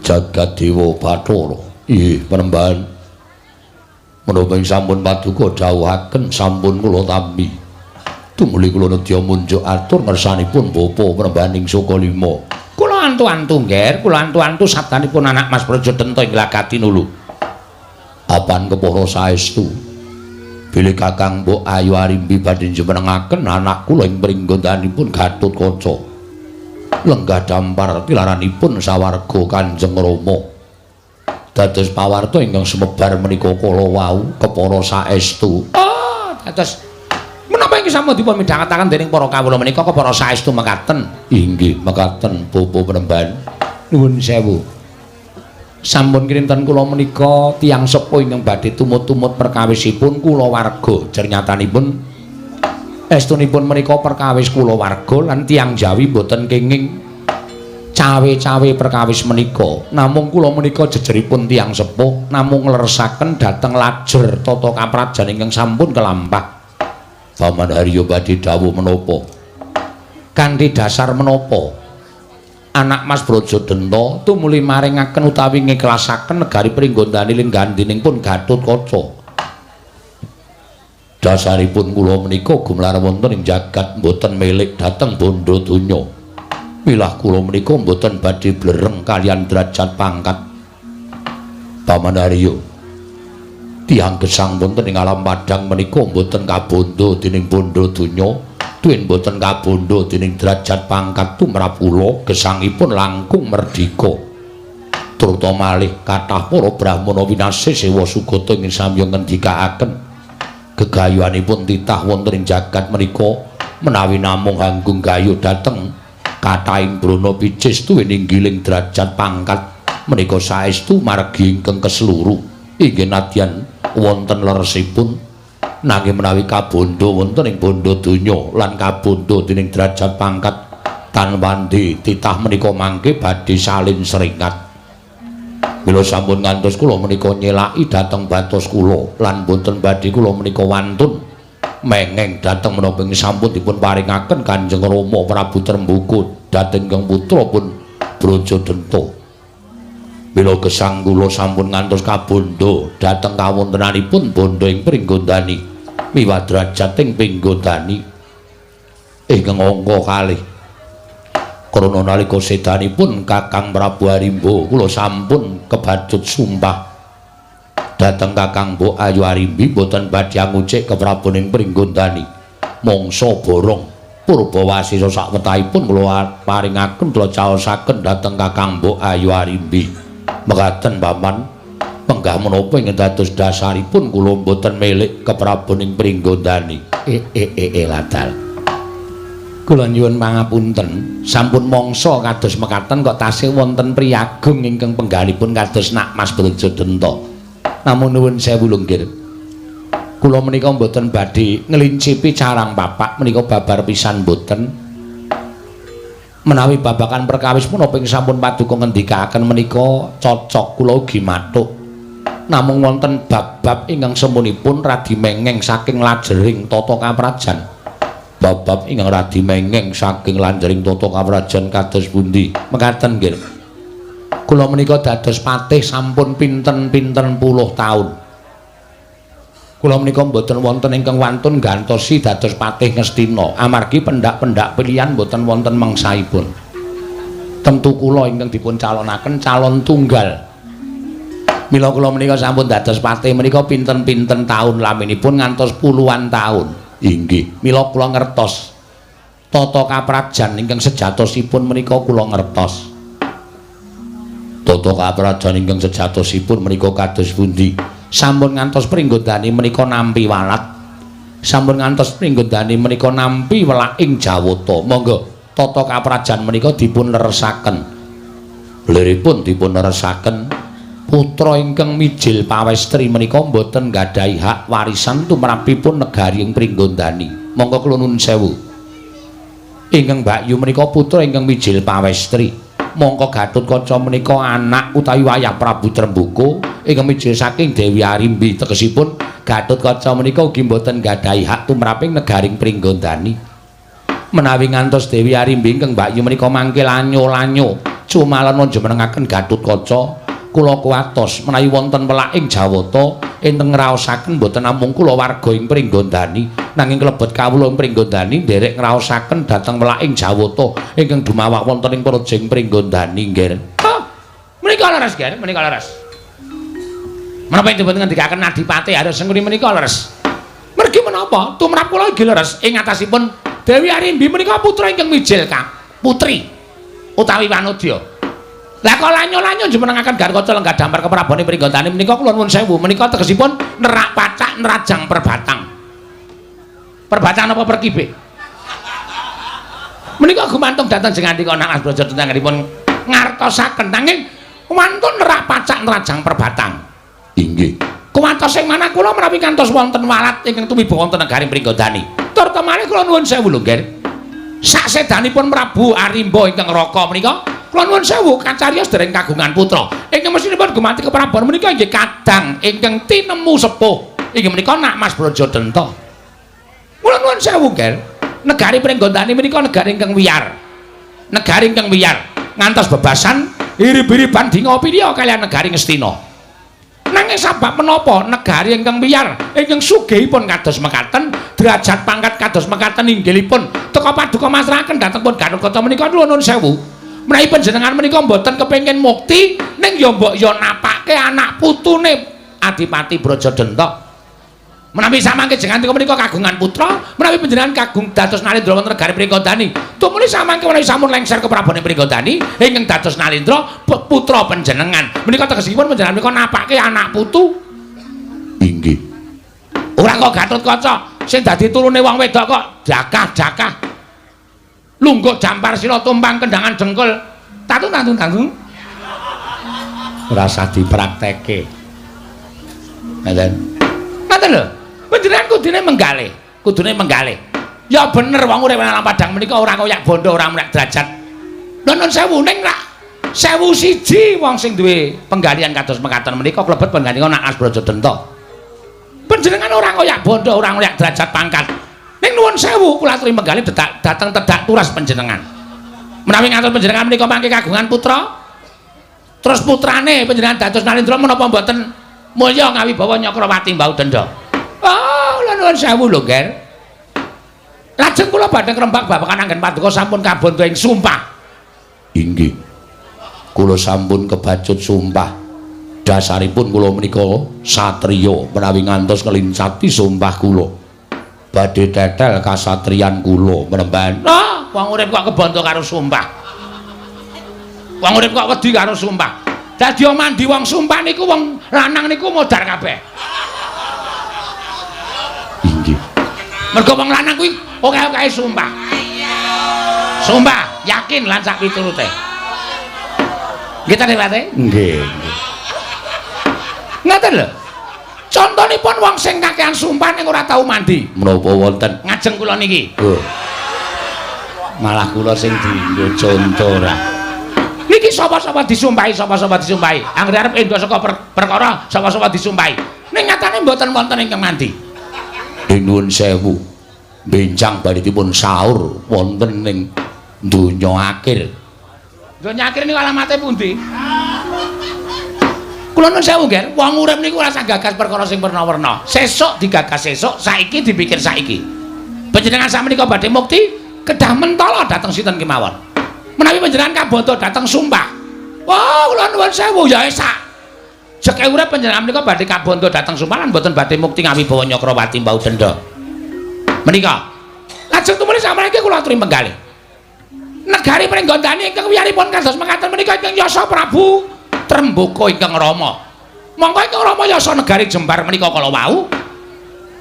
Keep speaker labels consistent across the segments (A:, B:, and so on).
A: Jagat Dewa Bathara. Inggih, Panembahan. Menapa ing sampun paduka dawuhaken sampun kula tampi. Tumuli kula nedya munjuk atur ngersanipun Bapa Panembahan ing Sukalima. Kula antu-antu, Ngger, kula antu-antu sabdanipun anak Mas Brajadenta ing Glagati Nulu. Apan kepara saestu? Bilih Kakang Mbok Ayu Arimbi badhe jumenengaken anak kula ing pringgondanipun Gatotkaca. Lenggah dampar tilaranipun sawarga Kanjeng Rama. Dados pawarta ingkang sumebar menika kala wau kepara saestu. Oh, dados menapa iki sampun dipun midhangetaken dening para kawula menika kepara saestu mekaten? Inggih, mekaten Bapa Panembahan. Nuwun sewu. Sampun kinten kula menika tiyang sepuh ingkang badhe tumut-tumut perkawisipun kulawarga. Jernyatanipun estunipun menika perkawis kulawarga lan tiyang Jawi boten kenging cawe-cawe perkawis menika. Namung kula menika jejeripun tiyang sepuh namung ngleresaken dhateng lajer tata kaprajan ingkang sampun kelampah. Paman Haryo badhe dawuh menapa? Kanthi dasar menapa anak Mas Brajadenta tumuli maringaken utawi ngiklasaken negari Pringgondani linggandining pun Gatotkaca? Dasaripun kula menika gumelar wonten ing jagat mboten milik dhateng bondo donya. Milah kula menika mboten badhe blereng kaliyan derajat pangkat. Paman Haryo, tiyang gesang wonten ing alam padang menika mboten kabondo dening bondo donya, tuwin mboten kabondo dening derajat pangkat tumrap kula gesangipun langkung merdika. Terutama malih kathah para brahmana winasih sewa sugata ing samya ngendikaaken gegayuhanipun titah wonten ing jagat menika menawi namung hanggung gayuh dhateng kathahing brana picis tuwin inggiling derajat pangkat menika saestu margi ingkang kesluru. Inggih nadyan wonten leresipun, nanging menawi kabondo wonten ing bondo donya lan kabondo dening derajat pangkat tan wandi titah menika mangke badhe salin seringat. Mila sampun ngantos kula menika nyelaki dhateng batos kula lan boten badhe kula menika wantun mengeng dhateng menapa ing sampun dipun paringaken Kanjeng Rama Prabu Tremboko dhateng ingkang putra pun Brajadenta. Mila gesang kula sampun ngantos kabondo dhateng kawontenanipun bondo ing Pringgondani miwah derajat ing Pringgondani ingkang angka kalih. Krana nalika sedanipun Kakang Prabu Arimba kula sampun kebacut sumpah dhateng Kakang Mbok Ayu Arimbi boten badhe angucik keprabuning Pringgondani. Mangsa borong purbawasisa sakwetahipun kula paringaken kula caosaken dhateng Kakang Mbok Ayu Arimbi. Mekaten Paman, penggah menapa ingkang dados dasaripun kula boten milik keprabuning Pringgondani. Ladal. Kula nyuwun pangapunten, sampun mangsa kados mekaten kok tasih wonten priyagung ingkang penggalipun kados Nak Mas Brajadenta. Namun nuwun sewu nggih. Kula menika mboten badhe ngelincipi carang papak menika babar pisan mboten. Menawi babakan perkawis punapa ing sampun paduka ngendikaaken menika cocok kula ugi mathuk. Namung wonten bab-bab ingkang semunipun radi mengeng saking lajering tata kaprajan. Bab-bab ingkang radi mengeng saking lanjering tata kaprajan kados pundi? Mekaten nggih. Kula menika dados patih sampun pinten-pinten puluh taun. Kula menika mboten wonten ingkang wantun gantosi dados patih Ngastina amargi pendak-pendak pilihan mboten wonten mangsaipun. Tentu kula ingkang dipun calonaken calon tunggal. Mila kula menika sampun dados patih menika pinten-pinten taun laminipun ngantos puluhan taun. Inggih, mila kula ngertos tata kaprajan ingkang sejatosipun menika kula ngertos. Tata kaprajan ingkang sejatosipun menika kados pundi? Sampun ngantos Pringgondani menika nampi walat. Sampun ngantos Pringgondani menika nampi welaking Jawata. Monggo tata kaprajan menika dipun leresaken. Liripun dipun leresaken putra ingkang mijil pawestri menika mboten nggadahi hak warisan tumrapipun negari ing Pringgondani. Monggo kula nuwun sewu. Ingkang Mbakyu menika putra ingkang mijil pawestri. Mongko Gatotkaca menika anak utawi wayah Prabu Tremboko ingkang mijil saking Dewi Arimbi. Tegesipun Gatotkaca menika ugi mboten nggadahi hak tumraping negaring Pringgondani. Menawi ngantos Dewi Arimbi ingkang Mbakyu menika mangke lanyo-lanyo Cumalana jumenengaken Gatotkaca, kula kuwatos menawi wonten welaking Jawata enten ngraosaken boten namung kula warga ing Pringgondani, nanging klebet kawula ing Pringgondani nderek ngraosaken dhateng welaking Jawata ingkang dumawak wonten ing praja ing Pringgondani, Ngger. Menika leres, Ngger, menika leres. Menapa dipun ngendikaken Adipati Arya Sengkuni menika leres? Mergi menapa? Tumrap kula inggih leres ing atasipun Dewi Arimbi menika putra ingkang mijil ka putri utawi Wanodya. Lah kok lanyo-lanyo jumenengaken Gatotkaca lenggah dampar keprabone Pringgondani menika kula nuwun sewu menika tegesipun nerak pacak nerajang perbatang. Perbatang napa perkibik? Menika gumantung dhateng jengandika Nak Mas Braja tentangipun ngartosaken nanging wantun nerak pacak nerajang perbatang. Inggih. Kuwatos sing manah kula menawi ngantos wonten walat ingkang tumiba wonten negari Pringgondani. Tur kemalih kula nuwun sewu lho, Ngger. Saksedanipun Prabu Arimba ingkang raka menika kula nuwun sewu kacariyos dereng kagungan putra. Ingkang mesinipun gumanti keprabon menika inggih kadang ingkang tinemu sepuh. Inggih menika Nak Mas Brajadenta. Kula nuwun sewu, Ngger. Negari Pringgondani menika negari ingkang wiyar. Negari ingkang wiyar ngantos bebasan irib-iriban dingopi kalian negari Ngastina. Nanging sabab menapa negari ingkang wiyar ingkang sugihipun kados mekaten, derajat pangkat kados mekaten inggilipun teka paduka masrahaken dhateng pun Gatotkaca menika nuwun sewu. Menawi panjenengan menika mboten kepengin mukti ning ya mbok ya napake anak putune Adipati Brajadenta. Menawi samangke jenengan menika kagungan putra, menawi panjenengan kagung dados Nalendra wonten negari Pringgondani, tumuli samangke menawi sampun lengser keprabone Pringgondani ingkang dados Nalendra putra panjenengan. Menika tegesipun panjenengan menika napake anak putu. Inggih. Ora kok Gatotkaca sing dadi turune wong wedok kok jakah-jakah. Lungguh jampar sila tumpang kendangan dengkul. Tatu-tatu-tatu. Ora usah dipraktekke. Ngoten. Ngoten lho. Panjenengan kudune menggalih, kudune menggalih. Ya bener wong urip nang padang menika ora koyak bondo, ora mrek derajat. Nuwun sewu ning rak 1001 wong sing duwe penggalihan kados mekaten menika klebet penggalihan Nak Mas Brajadenta. Panjenengan ora koyak bondo, ora koyak derajat pangkat. Ning nuwun sewu kula aturi menggalih dateng tedak turas panjenengan. Menawi ngatur panjenengan menika mangke kagungan putra, terus putrane panjenengan dados Nalendra menapa mboten mulya ngawibawa Nyakrawati Mbau Denda. Oh, kula nuwun sewu lho, Nger. Lajeng kula badhe ngrembak babagan anggen paduka sampun kabondo ing sumpah. Inggih. Kula sampun kebacut sumpah. Dasaripun kula menika satriya menawi ngantos ngelincati sumpah kula. Badhe tetel kasatriyan kula menemban. Ah, wong urip kok kebondo karo sumpah. Wong urip kok wedi karo sumpah. Dadi mandi wong sumpah niku wong lanang niku modar kabeh. Inggih. Mergo wong lanang kuwi akeh-akeh sumpah. Sumpah, yakin lan sak piturute. Nggih ta, Pak? Nggih, nggih. Ngoten lho. Contonipun wong sing kakehan sumpah ning ora tau mandi. Menapa wonten? Ngajeng kula niki. Oh. Malah kula sing dienggo conto ora. Niki sapa-sapa disumpahi, sapa-sapa disumpahi. Anggere arep endo saka perkara sapa-sapa disumpahi. Ning nyatane mboten wonten ingkang mandi. Nuwun sewu. Benjang badhe dipun saur wonten ing donya akhir. Donya akhir niku alamate pundi? Kula nuwun sewu, Nger. Wong urip niku ora usah gagas perkara sing werna-werna. Sesuk digagas sesuk, saiki dipikir saiki. Panjenengan sakmenika badhe mukti kedah mentala dhateng sinten kemawon. Menawi panjenengan kabondo dhateng sumpah. Wah, kula nuwun sewu ya sak. Jeke urip panjenengan menika badhe kabondo dhateng sumpah lan mboten badhe mukti ngawibawa Nyakrawati Mbau Denda. Menika. Lajeng tumuli samangke kula aturi menggalih. Negari Pringgondani ingkang wiyaripun kados mekaten menika ingkang Yasa Prabu Trembaka ingkang Rama. Monggo ingkang Rama yasa negari Jembar menika kala wau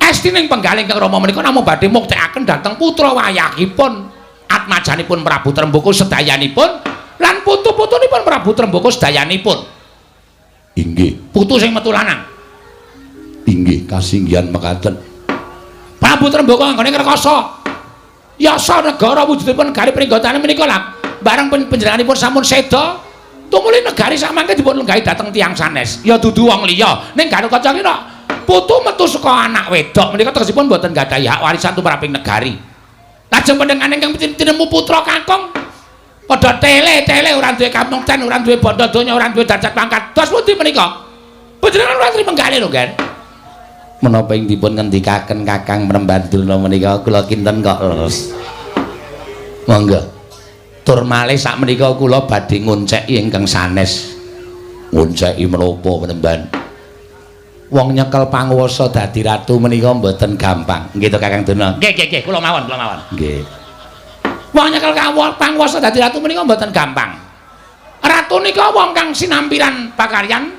A: estining penggalih ingkang Rama menika namung badhe muktekaken dhateng putra wayahipun atmajanipun Prabu Trembaka sedayanipun lan putu-putunipun Prabu Trembaka sedayanipun. Inggih. Putu sing metu lanang. Inggih, kasinggihan mekaten. Prabu Trembaka anggone ngrekasa. Yasa negara wujudipun negari Pringgondani menika lah bareng panjenenganipun sampun seda tumuli negari samangke dipun lenggahi dhateng tiyang sanes. Ya dudu wong liya. Ning Gatotkaca ki putu metu saka anak wedok menika tegesipun mboten gadhahi hak warisan tumraping negari. Lajeng panjenengan ingkang tinemu putra kakung Padha tele-tele ora duwe kamukten, ora duwe bandha donya, ora duwe derajat pangkat. Dos pundi menika? Panjenengan ora trima menggalih lho, Gen. Menapa ing dipun ngendikaken Kakang Panembahan Durna menika kula kinten kok leres. Monggo. Tur malih sakmenika kula badhe ngonceki ingkang sanes. Ngonceki menapa Panembahan? Wong nyekel panguwasa dadi ratu menika mboten gampang. Nggih to Kakang Durna? Nggih, nggih, nggih, kula mawon, kula mawon. Nggih. Wong nyekel panguwasa dadi ratu menika mboten gampang. Ratu nika wong kang sinampiran pakaryan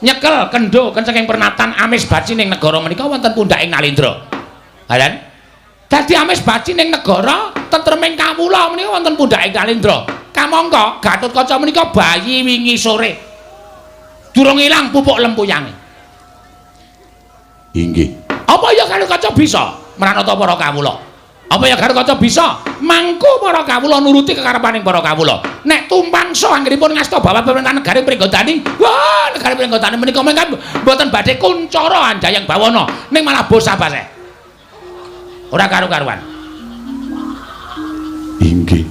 A: nyekel kendho kencenging pernatan amis baci ning negara menika wonten pundhaking Nalendra. Halan? Dadi amis baci ning negara tentreming kawula menika wonten pundhaking Nalendra. Kamangka Gatotkaca menika bayi wingi sore. Durung ilang pupuk lempuyange. Inggih. Apa ya Gatotkaca bisa mranata para kawula? Apa ya Gatotkaca bisa mangku para kawula nuruti kekarepaning para kawula? Nek tumpangsa anggenipun ngasta bawa pemerintahan negari Pringgondani, wah negari Pringgondani menika mengke mboten badhe kuncara anjayang bawana, ning malah bosah-baseh. Ora karu-karuan. Inggih.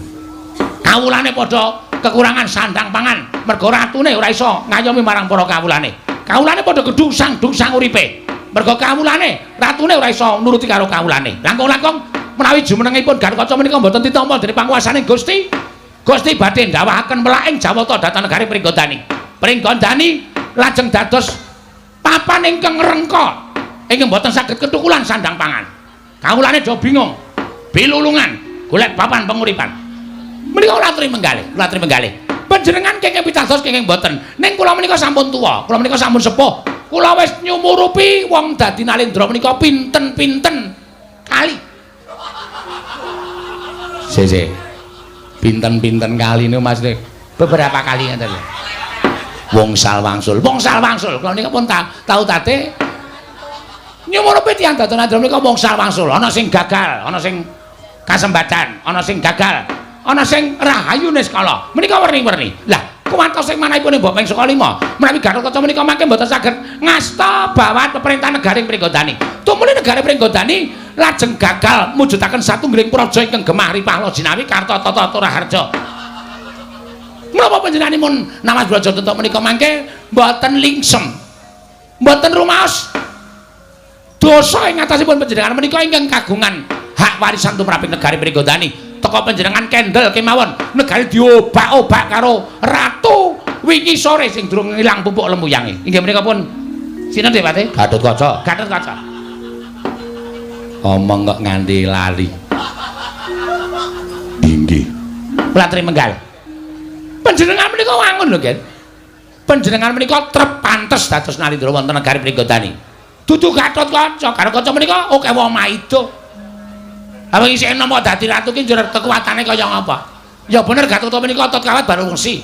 A: Kawulane padha kekurangan sandang pangan, merga ratune ora iso ngayomi marang para kawulane. Kawulane padha gedusang-dusang uripe. Merga kawulane, ratune ora iso nuruti karo kawulane. Langkung-langkung menawi jumenengipun Gatotkaca menika mboten ditampa dening panguwasaning Gusti. Gusti badhe ndawahaken melaking Jawata dhateng negari Pringgondani. Pringgondani lajeng dados papan ingkang rengka ingkang mboten saged ketukulan sandang pangan. Kawulane do bingung, bilulungan golek papan penguripan. Menika kula aturi menggalih, kula aturi menggalih. Panjenengan kenging pitados kenging mboten. Ning kula menika sampun tuwa, kula menika sampun sepuh. Kula wis nyumurupi wong dadi Nalendra menika pinten-pinten kali. Sik. Pinten-pinten kali niku maksudnya beberapa kali ngoten lho. Wongsal wangsul, wongsal wangsul. Kula nika pun tau tate nyumurupi tiyang dadi Nalendra menika wongsal wangsul. Ana sing gagal, ana sing kasembadan, ana sing gagal, ana sing rahayu niskala. Menika werni-werni. Lah, kuwatos sing manahipun mbok ping saka 5. Menawi Gatotkaca menika mangke mboten saged ngasta bawat pemerintahan negari Pringgondani. Tumuli negari Pringgondani lajeng gagal mujudaken satunggiling praja ingkang gemah ripah loh jinawi karta tata raharja. Menapa panjenenganipun Namas Braja Denta menika mangke mboten lingsem. Mboten rumaos. Dosa ing atasipun panjenengan menika ingkang kagungan hak warisan tumraping negari Pringgondani. Teka panjenengan kendel kemawon negari diobak-obak karo ratu wingi sore sing durung ilang pupuk lempuyange. Inggih menika pun sinten Pak? Gatotkaca. Gatotkaca. Omong kok nganti lali. Inggih. Kula aturi menggal. Panjenengan menika wangun lho, Gen. Panjenengan menika trep pantes dados Nalendra wonten negari Pringgondani. Dudu Gatotkaca, Gatotkaca menika akeh wong maida. Apa isih enom kok dadi ratu ki njur kekuatane kaya ngapa? Ya bener Gatotkaca menika otot kawat baru wesi.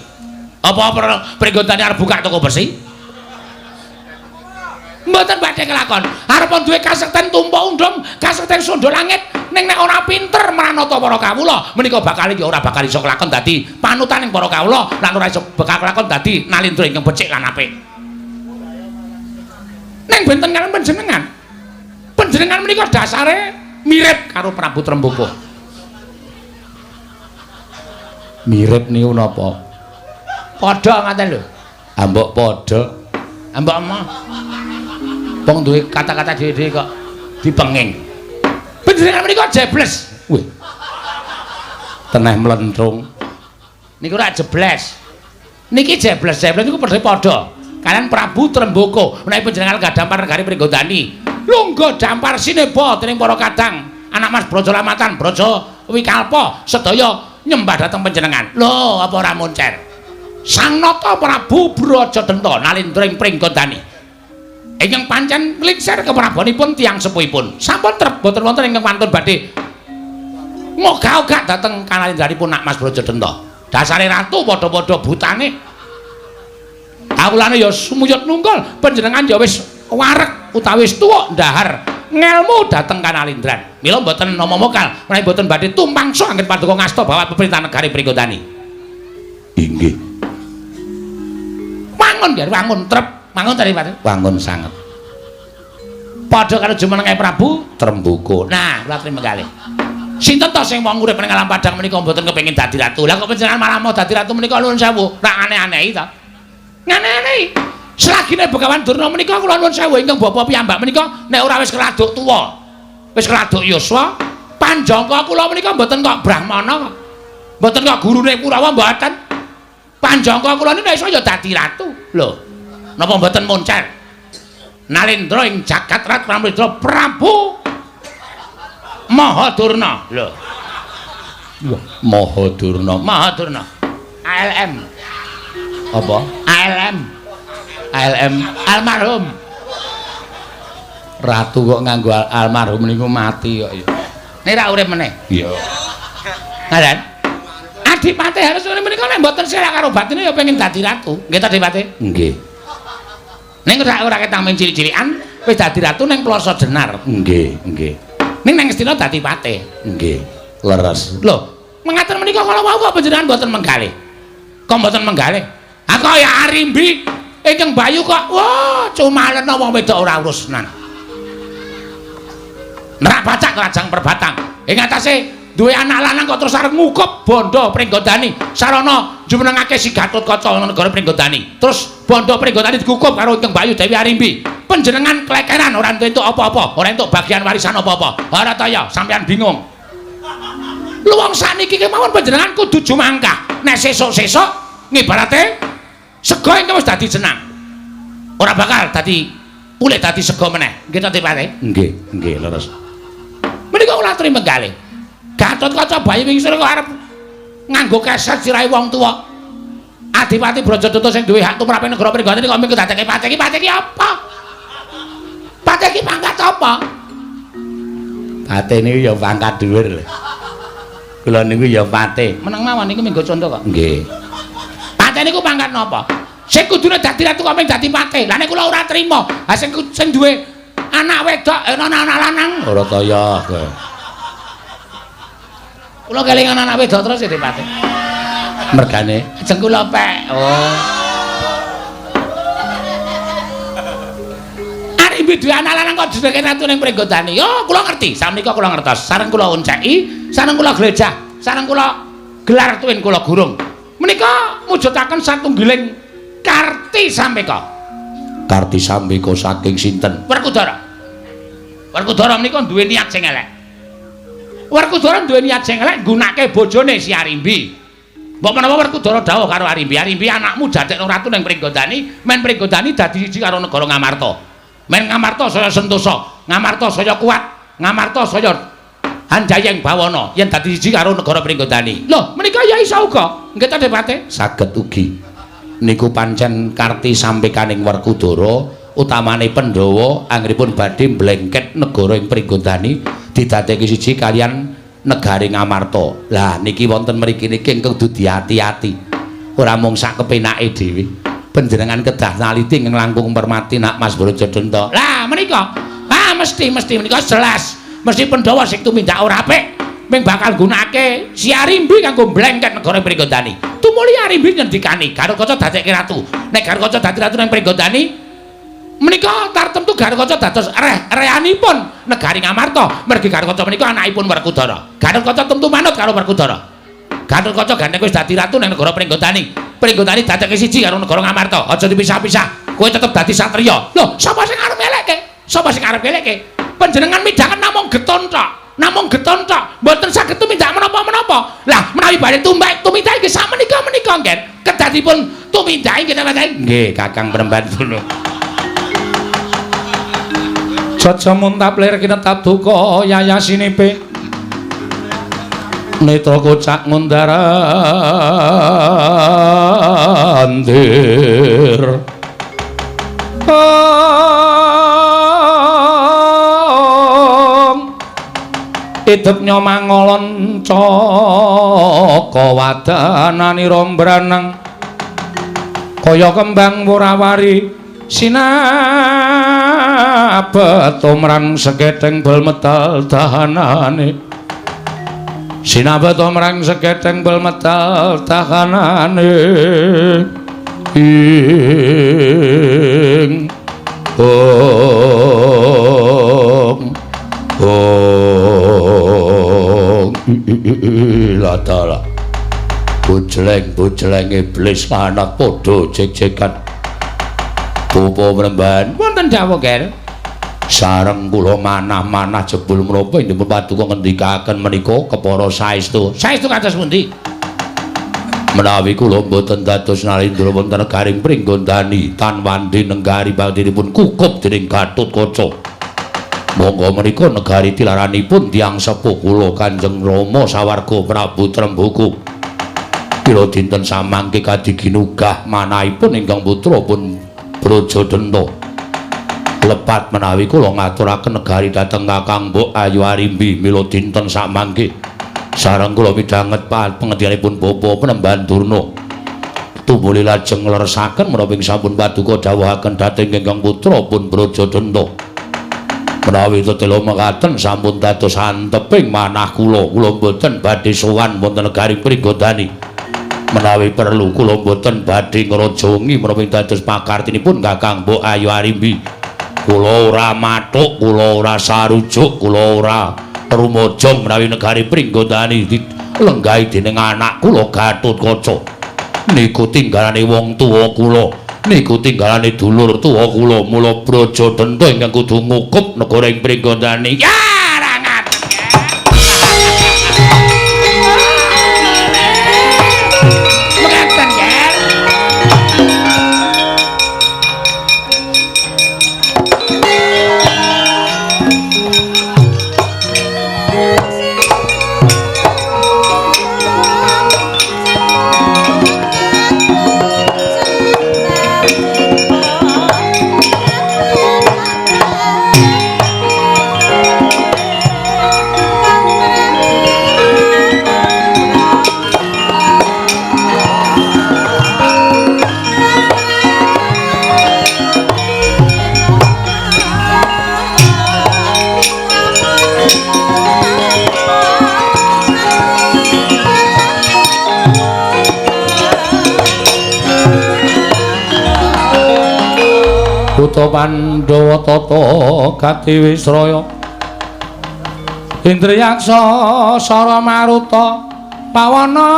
A: Apa Pringgondani arep buka toko besi? Mboten badhe kelakon. Arep duwe kasekten tumpuk undhum, kasekten sundha langit, ning nek ora pinter mranata para kawula, menika bakal ya ora bakal iso kelakon dadi panutaning para kawula lan ora iso bakal kelakon dadi Nalendra ingkang becik lan apik. Ning benten kaliyan panjenengan. Panjenengan menika dasare mirip karo Prabu Tremboko. Mirip niku napa? Padha ngaten lho. Ambok padha. Ambok emoh. Wong duwe kata-kata dhewe-dhewe kok dipenging. Panjenengan menika jebles. Wih. Teneh mlentrung. Niku ora jebles. Niki jebles, jebles niku padha-padha. Kalian Prabu Tremboko menawi panjenengan gadampar negari Pringgondani. Lungguh dampar sineba dening para kadang, anak Mas Braja Lamatan, Braja Wikalpa sedaya nyembah dhateng panjenengan. Lho, apa ora moncer? Sang Nata Prabu Brajadenta Nalendra ing Pringgondani. Ingkang pancen lingsir keprabonipun tiyang sepuhipun. Sampun trep boten wonten ingkang wantun badhe ngogah-ogah dhateng kanalendranipun Nak Mas Brajadenta. Dasare ratu padha-padha butane. Kawulane ya sumuyut nungkul, panjenengan ya wis wareg utawi wis tuwa ndahar ngelmu dhateng kanalindran. Mila mboten nama mokal menawi mboten badhe tumpangsa anggen paduka ngasta bawa pemerintahan negari Pringgondani. Inggih. Wangun ya, wangun trep, wangun tadi Pak. Wangun sanget. Padha karo jumenenge Prabu Tremboko. Nah, kula terima kasih. Sinten to sing wong urip ning alam padang menika mboten kepengin dadi ratu. Lah kok panjenengan malah mau dadi ratu menika nuwun sewu, rak aneh-anehi to. Ngene-anehi. Selagine Begawan Durna menika kula nuwun sewu ingkang bapa piyambak menika nek ora wis keladuk tuwa, wis keladuk yuswa, panjangka kula menika mboten kok brahmana kok. Mboten kok gurune Kurawa mboten. Panjangka kula niku nek iso ya dadi ratu. Lho, napa mboten moncer? Nalendra ing jagat Rat Pramendra Prabu Mahadurna. Lho.
B: Wah, Mahadurna.
A: Mahadurna. ALM.
B: Apa?
A: ALM.
B: ALM
A: almarhum.
B: Ratu kok nganggo almarhum niku mati kok ya.
A: Nek ra urip meneh.
B: Iya.
A: Ngaten. Adipati harus menika nek mboten selak karo batine ya pengen dadi ratu. Nggih ta, Adipati?
B: Nggih.
A: Ning ora ketang men cilik-cilikan wis dadi ratu ning Ploso Jenar.
B: Nggih, nggih.
A: Ning nang Ngastina dadi patih.
B: Nggih, leres.
A: Lho, mengaten menika kala wau kok panjenengan mboten menggalih. Kok mboten menggalih? Ha kaya Arimbi ingkang bayu kok wah cumalena wong wedok ora urusnan. Nerak pacak lajang perbatang. Ing atase duwe anak lanang kok terus arep ngukup bondo Pringgodani. Sarana jumenengake si Gatotkaca negara Pringgodani. Terus bondo Pringgodani dikukup karo ingkang bayu Dewi Arimbi. Panjenengan klekeran ora entuk apa-apa, ora entuk bagian warisan apa-apa. Ora ta ya, sampean bingung. Lho wong sakniki kemawon panjenengan kudu jumangkah. Nek sesuk-sesuk ngibarate sega ingkang wis dadi jenang. Ora bakal dadi pulih dadi sega meneh. Nggih ta, Pak?
B: Nggih, nggih leres.
A: Menika kula aturi menggalih. Gatotkaca bayi wingsur kok arep nganggo keset sirahe wong tuwa. Adipati Brajadata sing duwe hak tumrap negara Pringgodani kok mung dadekke patih iki, patih iki apa? Patih iki pangkat apa?
B: Patih niku ya pangkat dhuwur lho. Kula niku ya patih.
A: Meneng mawon niku minggo contoh kok.
B: Nggih.
A: Patih niku pangkat napa? Sing kudune dadi ratu kok mung dadi patih. Lah nek kula ora trima, ha sing duwe anak wedok ana anak lanang
B: ora kaya kowe.
A: Kula kelingan anak wedok terus ya Patih.
B: Mergane
A: ajeng kula pek. Oh. Arimbi duwe anak lanang kok jenenge ratu ning Pringgodani. Yo kula ngerti, sakmenika kula ngertos. Sareng kula onceki, sareng kula glejah, sareng kula gelar tuwin kula gurung. Menika mujudaken satunggiling Karti Sambeka.
B: Karti Sambeka saking sinten?
A: Werkudara. Werkudara menika duwe niat sing elek. Werkudara duwe niat sing elek nggunake bojone si Arimbi. Mbok menawa Werkudara dawuh karo Arimbi, "Arimbi anakmu dadekno ratu ning Pringgodani, men Pringgodani dadi siji karo negara Ngamarta. Men Ngamarta saya sentosa, Ngamarta saya kuat, Ngamarta saya hanjayeng bawana yen dadi siji karo negara Pringgodani." Lho, menika ya iso uga. Nggih ta, Depate?
B: Saged ugi. Niku pancen Karti Sambekaning Werkudara, utamane Pandhawa anggenipun badhe mblengket negara ing Pringgodani didadekke siji kalian negari Ngamarta. Lah niki wonten mriki niki ingkang kudu diati-ati. Ora mung sak kepenake dhewe. Panjenengan kedah naliti ingkang langkung permati nak Mas Brajadenta.
A: Lah menika, ah mesti menika jelas. Mesti Pandhawa sing tumindak ora apik ming bakal nggunakake si Arimbi kanggo mblengket negara Pringgodani. Tumuli Arimbi ngendikani Garukaca dadekke ratu. Nek Garukaca dadi ratu ning Pringgodani menika tartemtu Garukaca dados reanipun negari Ngamarta. Mergi Garukaca menika anakipun Werkudara. Garukaca tentu manut karo Werkudara. Garukaca gandeng wis dadi ratu ning negara Pringgodani. Pringgodani dadekke siji karo negara Ngamarta. Aja dipisah-pisah. Kowe tetep dadi satriya. Lho, sapa sing arep elekke? Sapa sing arep elekke? Panjenengan midhangen namung geton tok. Namung geton tok. Mboten saged tumindak menapa-menapa. Lah, menawi badhe tumindak nggih sakmenika menika nggih. Kedah dipun tumindaki nggih ta, Mas?
B: Nggih, Kakang Prembandono. Jaja muntap lir kinetap duka yayasinipe netra kocak ngundar andir. Idep nyomangolon caka wadanani rombranang kaya kembang wurawari sinabet omrang seketeng bel metal tahanane, sinabet omrang seketeng bel metal tahanane ing ong ong.
A: Ladalah. Bojleng-bojleng iblis lanat padha jek-jekan. Bapa Mremban, wonten dawuh, Ger. Sareng kula manah-manah jebul menapa inggih paduka ngendikaken menika kepara saestu. Saestu kados pundi? Menawi kula mboten dados Narendra wonten negaring Pringgondani tan wandi nenggari baktinipun kukup dening Gatotkaca. Monggo menika negari tilaranipun tiyang sepuh kula Kanjeng Rama sawarga Prabu Tremboko. Kila dinten samangke kadiginugah manahipun ingkang putra pun Brajadenta. Lepat menawi kula ngaturaken negari dhateng Kakang Mbok Ayu Arimbi mila dinten samangke. Sareng kula midhanget pangendikaipun Bapa Penemban Durna. Tumuli lajeng ngleresaken menapa ing sampun paduka dawuhaken dhateng ingkang putra pun Brajadenta. Menawi tetela mekaten sampun dados anteping manah kula, kula mboten badhe sowan wonten negari Pringgondani. Menawi perlu kula mboten badhe ngrajangi menapa ing dados pakartinipun Kakang Mbok Ayu Arimbi. Kula ora mathuk, kula ora sarujuk, kula ora rumajang menawi negari Pringgondani dilenggahi dening anak kula Gatotkaca. Niku tinggalane wong tuwa kula, niku tinggalane dulur tuwa kula, mula Brajadenta ingkang kudu ngukup negara ing Pringgondani. Ya, ra ngaten. Mekaten, Ger. Putra Pandhawa tata gati wisraya Indriyaksa Sara Maruta pawana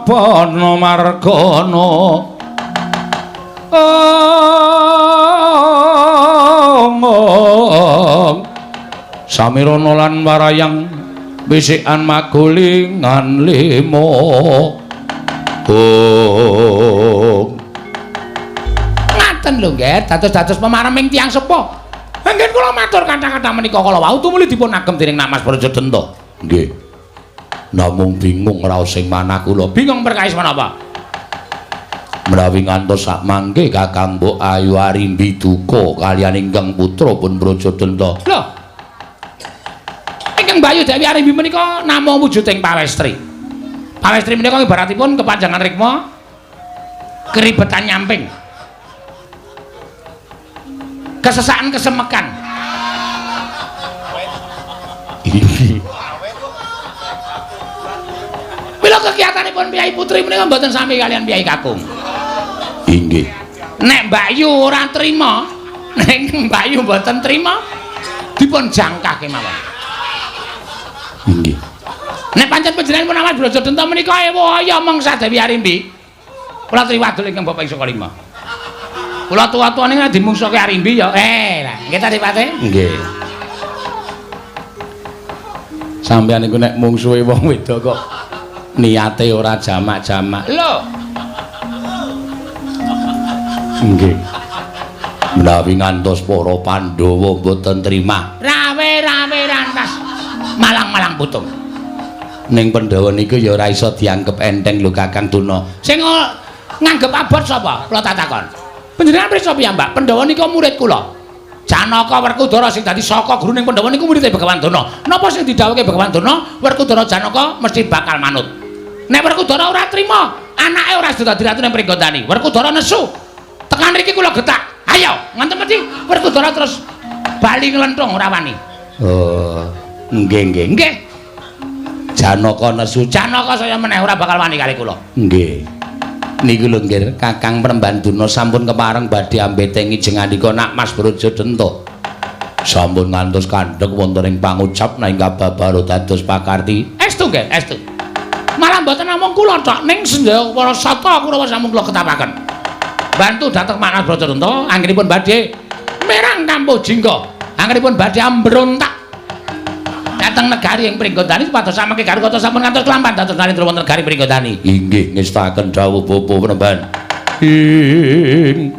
A: bana margana ong samirana lan warayang wisikan magulingan limo. Ong ngaten lho nggih, dados-dados pemareming tiyang sepuh. Nggih kula matur kathah-kathah menika kala wau tumuli dipun agem dening Nak Mas Brajadenta. Nggih. Namung bingung raos sing manah kula. Bingung perkawis menapa? Menawi ngantos sak mangke Kakang Mbok Ayu Arimbi duka kaliyan ingkang putra pun Brajadenta. Lho. Ingkang Bayu Dewi Arimbi menika namung wujuding pawestri. Pawestri menika ibaratipun kepanjangan rikma keribetan nyamping. Kesesakan kesemekan. Mila kegiatanipun piyai putri menika mboten sami kalian piyai kakung. Inggih. Nek Mbak Yu ora trima, nek Mbak Yu mboten trima, dipun jangkah kemawon. Inggih. Nek pancen panjenenganipun Mas Brajadenta menika ewaya mangsa Dewi Arimbi. Kula triwadul ingkang Bapak Saka Lima. Kula tuwa-tuwane nek dimungsuke Arimbi ya. Lah nggih ta Dipate? Nggih. Sampeyan niku nek mungsuhe wong wedok kok niate ora jamak-jamak. Lho. Nggih. Menawi ngantos para Pandhawa mboten trima. Rawe-rawe rantas. Malang-malang putung. Ning Pandhawa niku ya ora iso dianggep enteng lho Kakang Durna. Sing nganggep abot sapa? Kula tak takon. Panjenengan pirsa piyambak, Pandhawa nika murid kula. Janaka Werkudara sing dadi saka guruning Pandhawa niku muride Begawan Durna. Napa sing didhawuhke Begawan Durna, Werkudara Janaka mesti bakal manut. Nek Werkudara ora trima, anake ora dadi ratu ning Pringgondani. Werkudara nesu. Tekan mriki kula getak. Ayo, ngoten mesti Werkudara terus bali nglenthung ora wani. Oh, nggih nggih nggih. Janaka nesu, Janaka saya meneh ora bakal wani kali kula. Nggih. Niku lho nggih, Kakang Prembanduna sampun kepareng badhe ambetengi jeng andika Nak Mas Brajadenta. Sampun ngantos kandhek wonten ing pangucap ing kababaro dados pakarti.
B: Estu nggih, estu. Malah mboten namung kula tok ning sedaya para sata Kurawa sampun kula ketapaken. Bantu dhateng Manas Brajarenta anggenipun badhe merang Kampuh Jingga, anggenipun badhe ambrontak dhateng negari ing Pringgondani supados samangke Garukata sampun ngantos kelampahan dados Narendra wonten negari Pringgondani.
A: Inggih ngestaken dawuh Bapak Penemban. Ing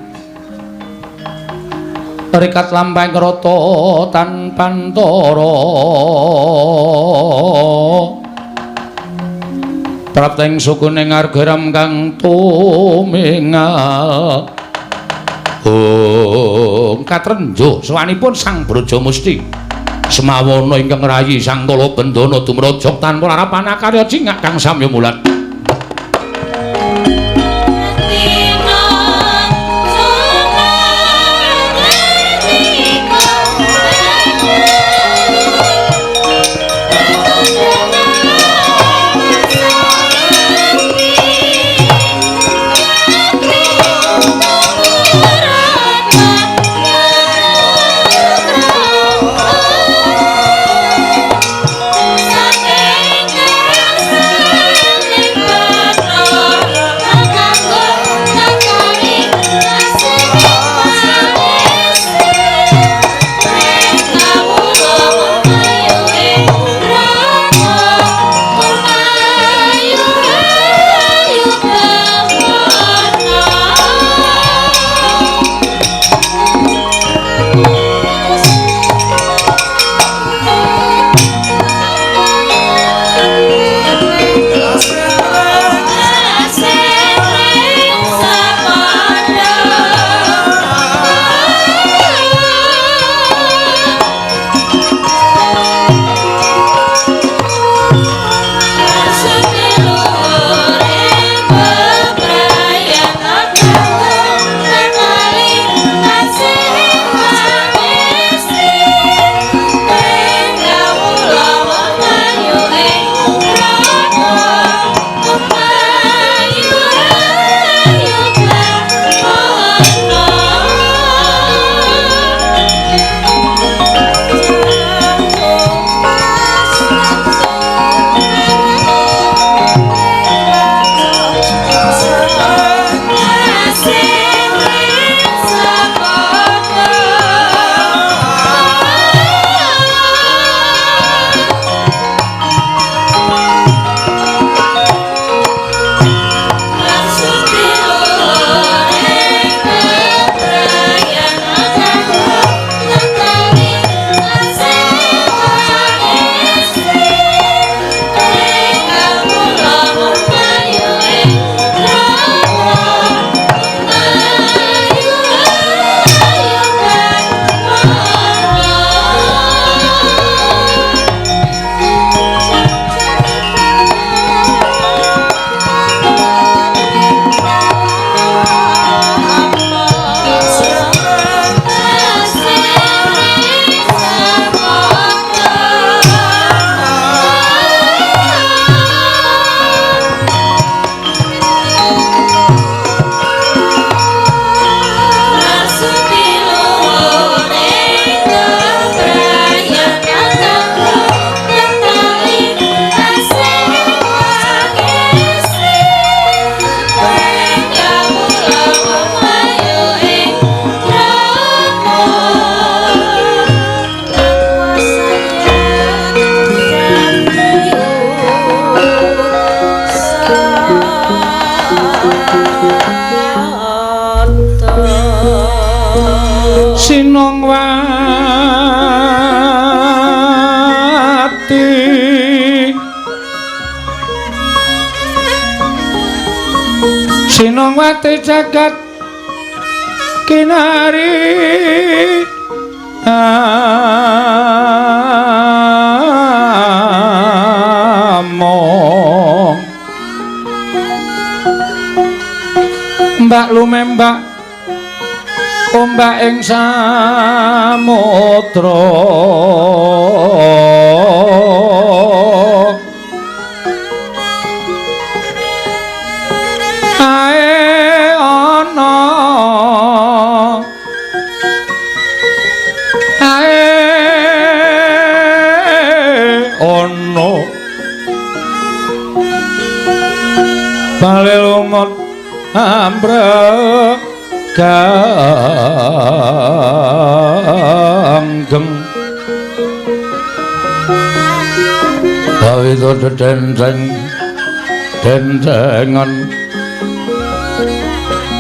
A: rikat lampahing rata tanpantara prapteng sukuning argaram kang tumingal. Oh, katrenjo sowanipun Sang Brajamusti semawana ingkang rayi Sang Kala Bendana dumrajog tanpa larapan akarya cingak kang samya mulat. Sinongwati jagat kinari among mbak lumembak ombak ing samudra ae ana ae Bali lunga ambrek ganggeng bawito dedenteng dentengan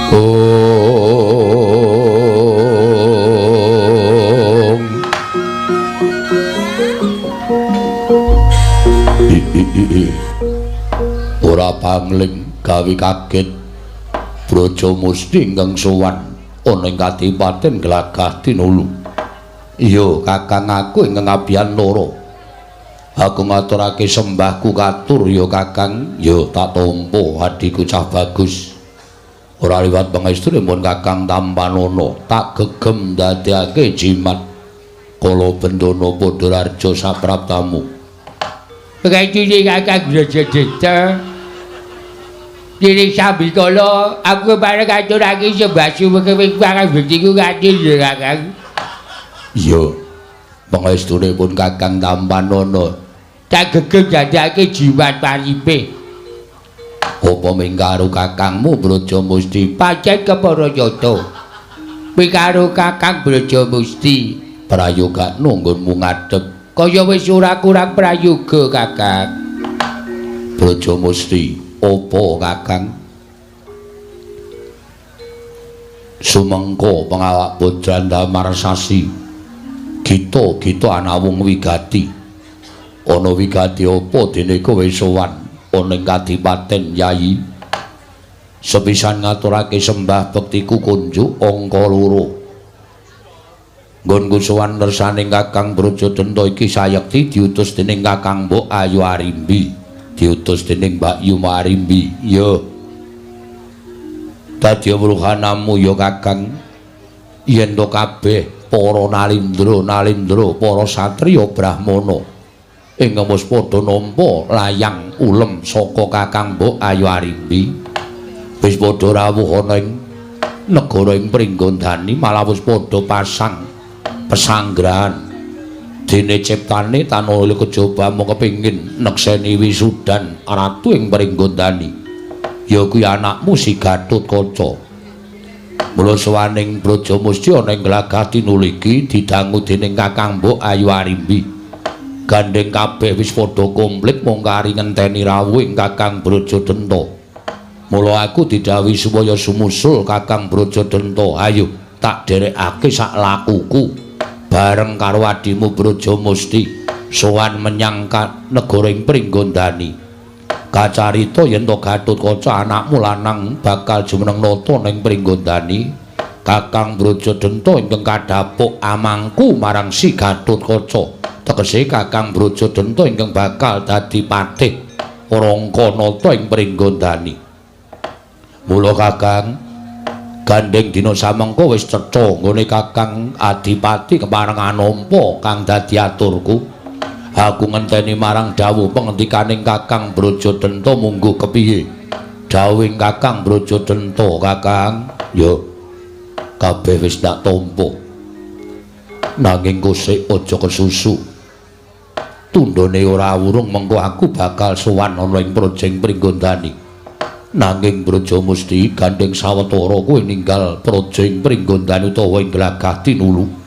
A: ong ora pangling gawe kaget Braja Musti ingkang sowan ana ing kadipaten Glagah Tinulu. Iya Kakang, aku ingkang abiyantara. Aku ngaturake sembahku katur ya Kakang, ya tak tampa adhiku cah bagus. Ora liwat pangestu pun Kakang tampanana, tak gegem ndadekake jimat kala bendana Pandhararja sapraptamu.
C: Pengestune Kakang Braja. Dene sambikala aku bareng ngaturake sembah suwung marang bektiku katur ya Kakang.
A: Iya. Pangestune pun Kakang tampanana.
C: Tak gegem dadekake jimat paripe.
A: Apa ming karo kakangmu Braja Musti?
C: Pancen kepara nyata. Ming karo Kakang Braja Musti
A: prayogakno nggonmu ngadhep.
C: Kaya wis ora kurang prayoga Kakang.
A: Braja Musti, apa Kakang? Sumengko pengawak Putranda Marsasi. Gita-gita anawung wigati. Ana wigati apa dene kowe sowan ana ing kadipaten Yayi? Sepisan ngaturake sembah bektiku kunjuk angka 2. Nggonku sowan nersaning Kakang Braja Denta iki sayekti diutus dening Kakang Mbok Ayu Arimbi. Diutus dening Mbak Yu Arimbi. Ya. Dadi wruhanamu ya Kakang, yen to kabeh para nalindra-nalindra, para satriya brahmana ingkang wis padha nampa layang ulem saka Kakang Mbok Ayu Arimbi wis padha rawuh ana ing negara ing Pringgondani, malah wis padha pasang pesanggrahan. Dene ciptane tanah kejaba mung kepengin nekseni wisudan ratu ing Pringgondani, ya kuwi anakmu si Gatotkaca. Mula sowaning Braja Musti ana ing Glagah Tinulu iki didangu dening Kakang Mbok Ayu Arimbi. Gandeng kabeh wis padha komplit mung kari ngenteni rawuhing Kakang Braja Denta. Mula aku didhawuhi supaya sumusul Kakang Braja Denta. Ayo tak derekake sak lakuku bareng karo adimu Braja Musti sowan menyang negara ing Pringgondani. Kacarita yen to Gatotkaca anakmu lanang bakal jumeneng nata ning Pringgondani. Kakang Braja Denta ingkang kadhapuk amangku marang si Gatotkaca, tegese Kakang Braja Denta ingkang bakal dadi patih Rangka nata ing Pringgondani. Mula Kakang, gandeng dina samengko wis cetha nggone Kakang Adipati kepareng anampa kang dadi aturku. Aku ngenteni marang dawuh pengendikaning Kakang Braja Denta mungguh kepiye dawuhing Kakang Braja Denta. Kakang, ya kabeh wis tak tampa, nanging kosek aja kesusu, tundhone ora wurung mengko aku bakal sowan ana ing praja ing Pringgondani. Nanging Braja Musti, gandeng sawetara kowe ninggal praja ing Pringgondani utawa ing Glagah Tinulu.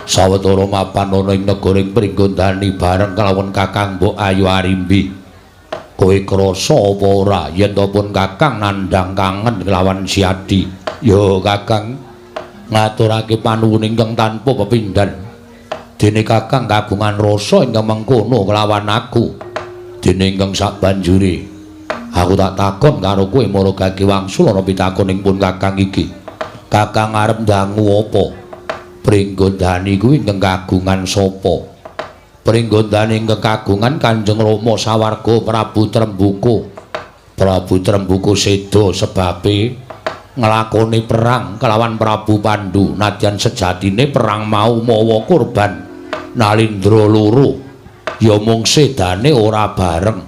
A: Sawetara mapan ana ing negara ing Pringgondani bareng kalawan Kakang Mbok Ayu Arimbi. Kowe krasa apa ora yen to pun Kakang nandhang kangen kelawan si Adi? Ya Kakang, ngaturake panuwun ingkang tanpa pepindhan. Dene Kakang kagungan rasa ingkang mengkono kelawan aku. Dene ingkang sabanjure aku tak takon karo kowe mara gage wangsul ana pitakoning pun Kakang iki. Kakang arep ndangu apa? Pringgondani kuwi ingkang kagungan sapa? Pringgondani ingkang kagungan Kanjeng Rama sawarga Prabu Trembuka. Prabu Trembuka seda sebabe nglakoni perang kelawan Prabu Pandu. Nadyan sejatine perang mau mawa korban nalindra loro, ya mung sedane ora bareng.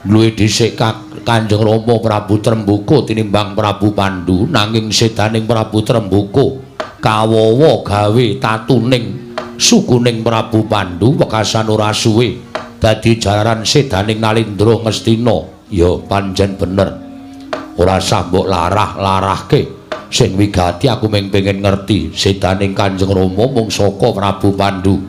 A: Luwih dhisik Kanjeng Rama Prabu Trembuka tinimbang Prabu Pandu, nanging sedaning Prabu Trembuka kawawa gawe tatuning sukuning Prabu Pandu wekasan ora suwe dadi jalaran sedaning Nalindra Ngastina. Ya pancen bener. Ora sah mbok larah-larahke. Sing wigati aku mung pengen ngerti sedaning Kanjeng Rama mung saka Prabu Pandu.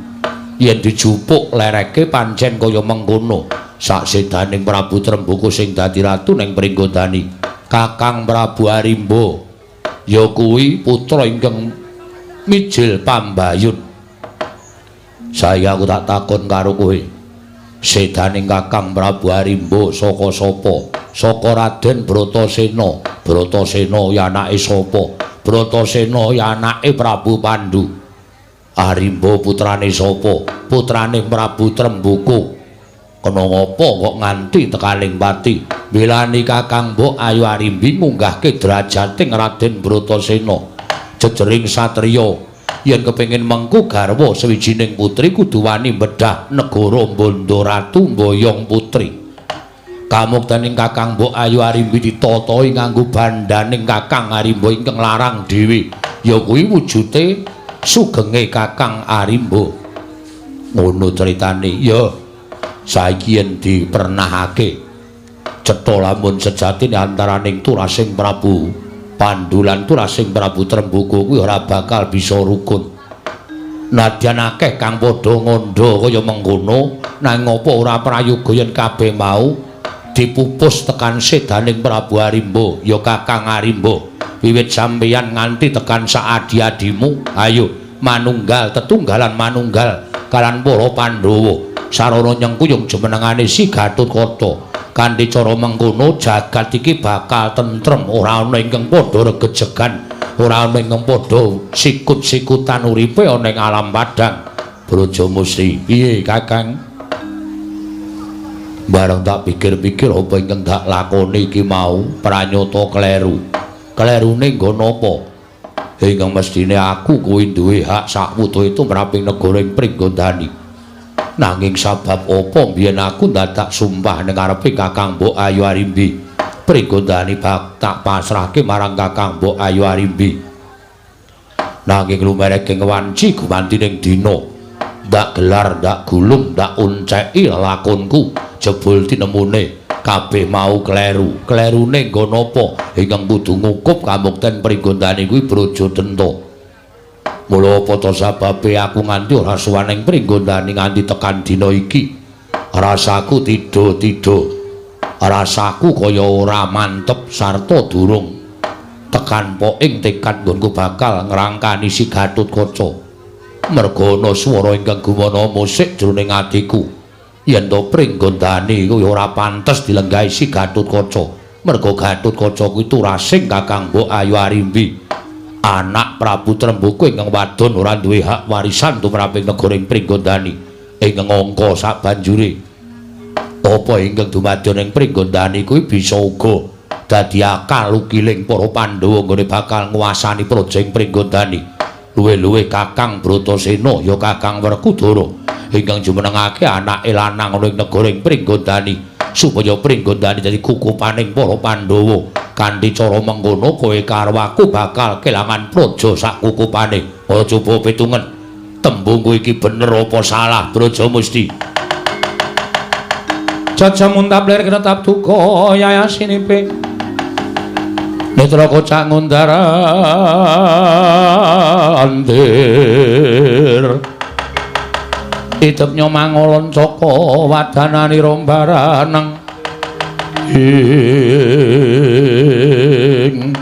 A: Yen dijupuk lereke pancen kaya mengkono. Sak sedaning Prabu Tremboko sing dadi ratu ning Pringgondani, Kakang Prabu Arimba ya kuwi putra ingkang mijil pambayun. Saya aku tak takon karo kowe. Sedaning Kakang Prabu Arimba saka sapa? Saka Raden Bratasena. Bratasena ya anake sapa? Bratasena ya anake Prabu Pandu. Arimba putrane sapa? Putrane Prabu Tremboko. Kena ngapa kok nganti tekaning pati? Milani Kakang Mbok Ayu Arimbi munggahke derajating Raden Bratasena. Jejering satriya yen kepengin mengku garwa sawijining putri kudu wani bedhah negara Bondo Ratu mboyong putri. Kamuktening Kakang Mbok Ayu Arimbi ditatahi nganggo bandaning Kakang Arimba ingkang larang dhewe. Ya kuwi wujude sugenge Kakang Arimba. Ngono critane. Ya saiki yen dipernahake cetha lamun sejatine antaraning turasing Prabu Pandu lan turasing Prabu Tremboko kuwi ora bakal bisa rukun. Nadyan akeh kang padha ngandha kaya mengkono, nanging apa ora prayoga yen kabeh mau dipupus tekan sedaning Prabu Arimba, ya Kakang Arimba. Wiwit sampeyan nganti tekan sak adi-adimu, ayo manunggal tetunggalan manunggal kalan para Pandhawa. Sarana nyengkuyung jumenengane si Gatotkaca. Kanthi cara mengkono jagat iki bakal tentrem, ora ana ingkang padha regejegan, ora ana ingkang padha sikut-sikutan uripe ana ing alam padhang. Brajamusti, piye Kakang? Bareng tak pikir-pikir apa ingkang tak lakoni iki mau pranyata kleru. Klerune nggo napa? Ingkang mestine aku kuwi duwe hak sakwutuhe tumraping negara ing Pringgondani. Nanging sabab apa mbiyen aku dadak sumpah ning ngarepe Kakang Mbok Ayu Arimbi. Pringgondani bak tak pasrahke marang Kakang Mbok Ayu Arimbi. Nanging lumereking wanci gumantining dina, ndak gelar, ndak gulung, ndak unceki lelakonku, jebul tinemune kabeh mau kleru. Klerune nggo napa? Ingkang kudu ngukup kamukten Pringgondani kuwi Brajadenta. Mula apa ta sababe aku nganti ora sowan ing Pringgondani nganti tekan dina iki? Rasaku tido-tido. Rasaku kaya ora mantep sarta durung tekan poking tekad nggonku bakal ngrangkani si Gatotkaca. Merga ana swara ingkang gumana musik jroning atiku. Yen to Pringgondani kuwi ora pantes dilenggahi si Gatotkaca. Merga Gatotkaca kuwi turasing Kakang Mbok Ayu Arimbi. Anak Prabu Tremboko ingkang wadon ora duwe hak warisan tumraping negara ing Pringgondani ingkang angka sabanjure. Apa ingkang dumadya ing Pringgondani kuwi bisa uga dadi akal ukiling para Pandhawa nggone bakal nguasani praja ing Pringgondani. Luwih-luwih Kakang Bratasena ya Kakang Werkudara ingkang jumenengake anake lanang ana ing negara ing Pringgondani supaya Pringgondani dadi kukupaning para Pandhawa. Kanthi cara mengkono kowe karo aku bakal kelangan praja sak kukupane. Aja coba pitungen. Tembungku iki bener apa salah, Brajamusti?
B: Caca muntap lir ketap duka yayasinipe. Netra kocak ngundar andir. Idep nyomangolon caka wadanani rombaraneng. Ing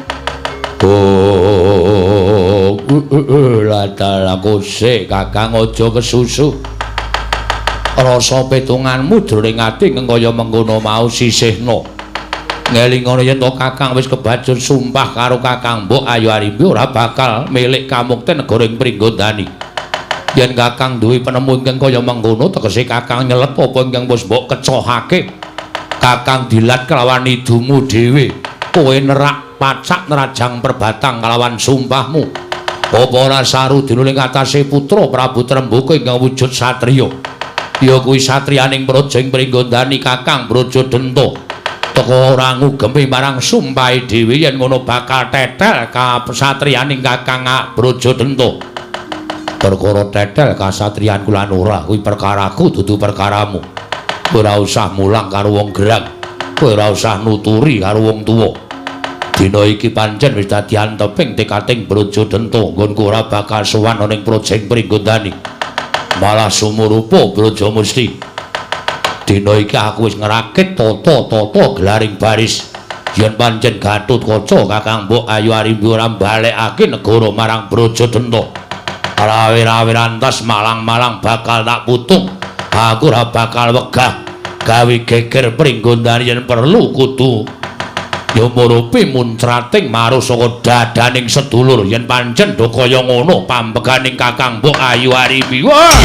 B: oh ladalaku sik Kakang aja kesusu. Rasa pitunganmu jroning ati ingkang kaya mengkono mau sisihna. Ngelingono yen to Kakang wis kebacut sumpah karo Kakang Mbok Ayu Arimbi ora bakal milik kamukten negara ing Pringgondani. Yen Kakang duwe penemu ingkang kaya mengkono tegese Kakang nyelet apa ingkang wis mbok kecohake. Kakang dilat kelawan idumu dhewe. Kowe nerak pacak nerajang perbatang kelawan sumpahmu. Apa ora saru dinuling atase putra Prabu Tremboko ingkang wujud satriya? Ya kuwi satriyaning praja ing Pringgondani Kakang Brajadenta. Teka ora ngugemi marang sumpahe dhewe yen ngono bakal tetel kasatriyaning Kakang Brajadenta. Perkara tetel kasatriyanku lan ora kuwi perkaraku dudu perkaramu. Ora usah mulang karo wong gerang, kowe ora usah nuturi karo wong tuwa.
A: Dina iki pancen wis dadi anteping tekating Brajadenta, nggonku ora bakal sowan ana ing Projeng Pringgondani. Malah sumurupa Brajamusti. Dina iki aku wis ngrakit tata-tata gelaring baris. Yen pancen Gatotkaca Kakang Mbok Ayu Arimbi ora mbalekake negara marang Brajadenta, rawe-rawe rantas malang-malang bakal tak putung. Aku ora bakal wegah gawe geger Pringgondani yen perlu kudu yumurupi muncrating marus saka dadaning sedulur. Yen pancen do kaya ngono pambeganing Kakang Mbok Ayu Arimbi. Wah!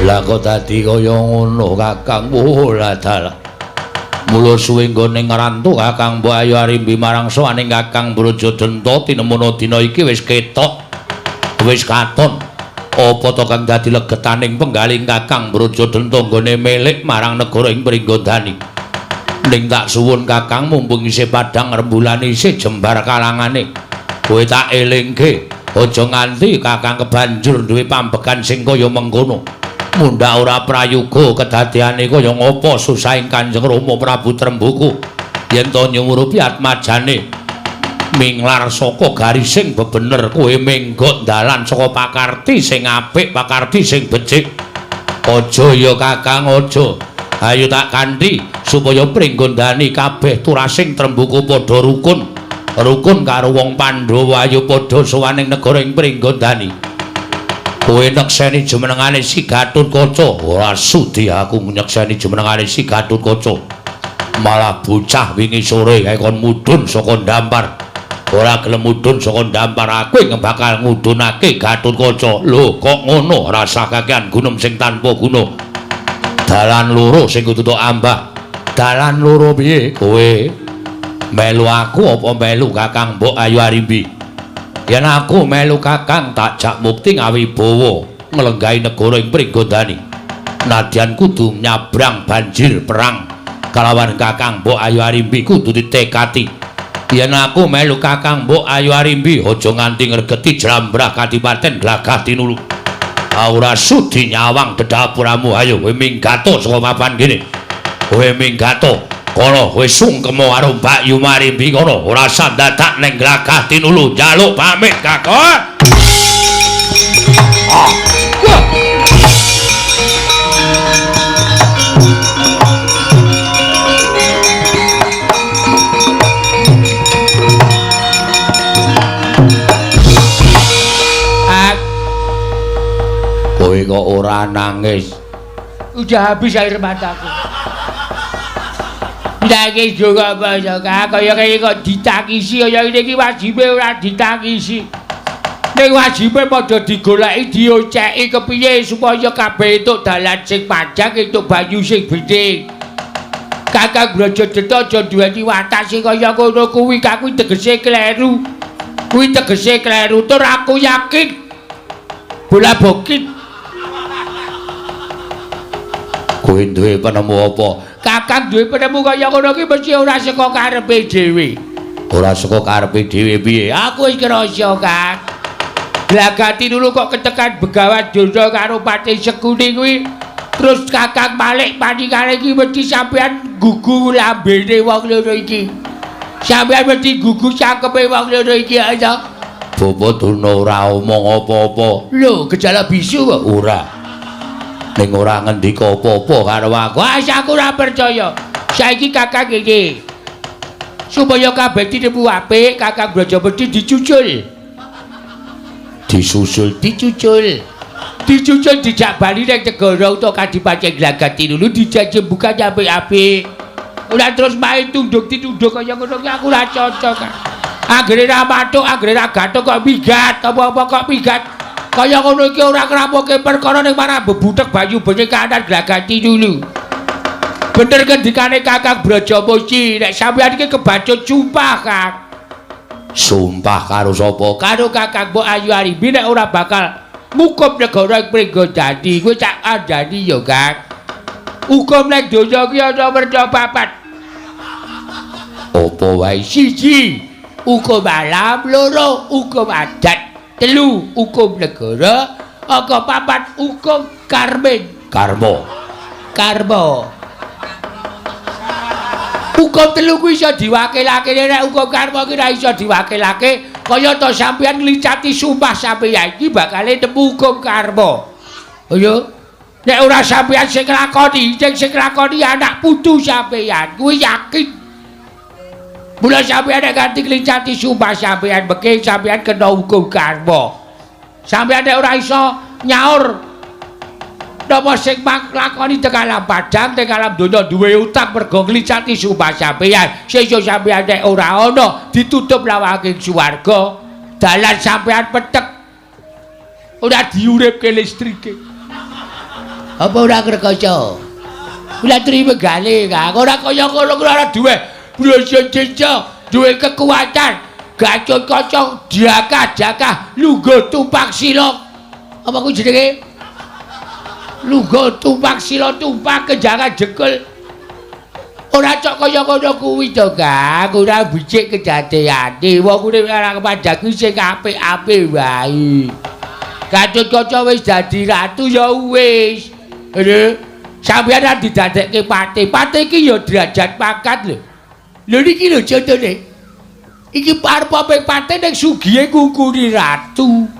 A: Lah kok dadi kaya ngono Kakang? Oh lah dalah. Mula suwe nggone ngrantu Kakang Mbok Ayu Arimbi marang sowaning Kakang Brajadenta tinemono dina iki wis ketok, wis katon. Apa to kang dadi legetaning penggaling Kakang Brajadenta nggone milik marang negara ing Pringgondani? Ning tak suwun Kakang, mumpung isih padhang rembulane isih jembar kalangane, kowe tak elingke aja nganti Kakang kebanjur duwe pambegan sing kaya mengkono. Mundhak ora prayoga kedadeane kaya ngapa susahing Kanjeng Rama Prabu Trembuku yen to nyumurupi atmajane minglar saka garising bebener, kowe menggok dalan saka pakarti sing apik, pakarti sing becik. Aja ya Kakang, aja. Ayo tak kanthi supaya Pringgondani kabeh turasing Trembuku padha rukun, rukun karo wong Pandhawa. Ayo padha sowan ing negara ing Pringgondani. Kowe nekseni jumenengane si Gatotkaca. Ora sudi aku nyekseni jumenengane si Gatotkaca. Malah bocah wingi sore kae kon mudhun saka ndampar. Ora gelem mudhun saka ndampar, aku ing bakal ngudhunake Gatotkaca. Lho kok ngono? Rasah kakean gunem sing tanpa guna. Dalan loro sing kudu tok ambah. Dalan loro piye? Kowe melu aku apa melu Kakang Mbok Ayu Arimbi? Yen aku melu Kakang tak jak mukti ngawibawa nglenggahi negara ing Pringgondani. Nadyan kudu nyabrang banjir perang kalawan Kakang Mbok Ayu Arimbi kudu ditekati. Yen aku melu Kakang Mbok Ayu Arimbi aja nganti ngregeti jlambrah kadipaten Glagah Tinulu. Ora sudi nyawang dedapuramu. Ayo kowe minggato saka papan kene. Kowe minggato. Kono kowe sungkema karo Mbak Yu Arimbi kono, ora usah dadak ning Glagah Tinulu njaluk pamit Kakang. Kowe kok ora nangis?
C: Udah habis air mataku. Nangis juga apa ya Kak, kaya kaya kok ditangisi kaya ngene iki wajibe ora ditangisi. Ning wajibe padha digoleki dioceki kepiye supaya kabeh entuk dalan sing panjang, entuk banyu sing bening. Kakang Brajadenta aja duweni watak sing kaya ngono kuwi, Kak, kuwi tegese kleru. Kuwi tegese kleru tur aku yakin. Bola bokit.
A: Kowe duwe penemu apa?
C: Kakang duwe penemu kaya ngono ki mesti ora saka karepe dhewe.
A: Ora saka karepe dhewe piye?
C: Aku wis krasa, Kang. Glagah Tinulu kok ketekan Begawan Durna karo Patih Sekuni kuwi. Terus Kakang malik panikane iki mesti sampean gugu lambene wong loro iki. Sampean mesti gugu cangkeme wong loro iki aja.
A: Bapa Durna ora omong apa-apa.
C: Lho, gejala bisu kok.
A: Ora. Ning ora ngendika apa-apa karo aku.
C: Wah, aku ora percaya. Saiki Kakang iki supaya kabeh tinemu apik, Kakang Braja mesti dicucul.
A: Disusul,
C: dicucul. Dicucul dijak bali ning negara utawa kadipaten Glagah Tinulu dijak jembukan apik-apik. Ora terus main tunduk ditunduk kaya ngono ki aku ora cocok. Anggere ra mathuk, anggere ra gathuk kok minggat, apa-apa kok minggat. Kaya ngono iki ora ngramoke perkara ning marah bebutek banyu bening kanan Glagah Tinulu. Bener ngendikane Kakang Brajamusti, nek sampeyan iki kebacut sumpah, Kang.
A: Sumpah karo sapa?
C: Karo Kakang Mbok Ayu Arimbi nek ora bakal ngukup negara ing Pringgondani. Kowe tak kandhani ya, Kang. Hukum ning donya iki ana werna papat.
A: Apa wae?
C: Siji, hukum alam, loro, hukum adat, telu, hukum negara, angka papat, hukum karmin.
A: Karma.
C: Karma. Hukum telu kuwi iso diwakilake, nek hukum karma ki ora iso diwakilake. Kaya to sampeyan nglicati sumpah sampeyan iki bakale nemu hukum karma. Ayo, nek ora sampeyan sing nglakoni, sing nglakoni anak putu sampeyan, kuwi yakin. Mula sampeyan nek nganti nglicati sumpah sampeyan meke sampeyan kena hukum karma. Sampeyan nek ora iso nyaur napa sing nglakoni tekan alam padhang, tekan alam donya duwe utang mergo nglicati sumpah sampeyan. Sesuk sampeyan nek ora ana ditutup lawanging swarga, dalan sampeyan petek. Ora diuripke listrike. Apa ora ngrekoso? Ora trime gale, Kang. Ora kaya ngono kuwi ora duwe brajajenja, duwe kekuatan, Gatot Kaca jakah-jakah lungguh tumpak sila. Apa kuwi jenenge? Lungguh tumpak sila tumpak kejangan jekul. Ora cok kaya ngono kuwi to, Kang. Ora becik kedadeane. Wong urip ora kepanjang kuwi sing apik-apik wae. Gatot Kaca wis dadi ratu ya wis. Lho, sampeyan ra didadekke pate. Pate iki ya derajat pangkat lho. Lho niki lho contone. Iki arep ping pate ning sugihe ngungkuri ratu.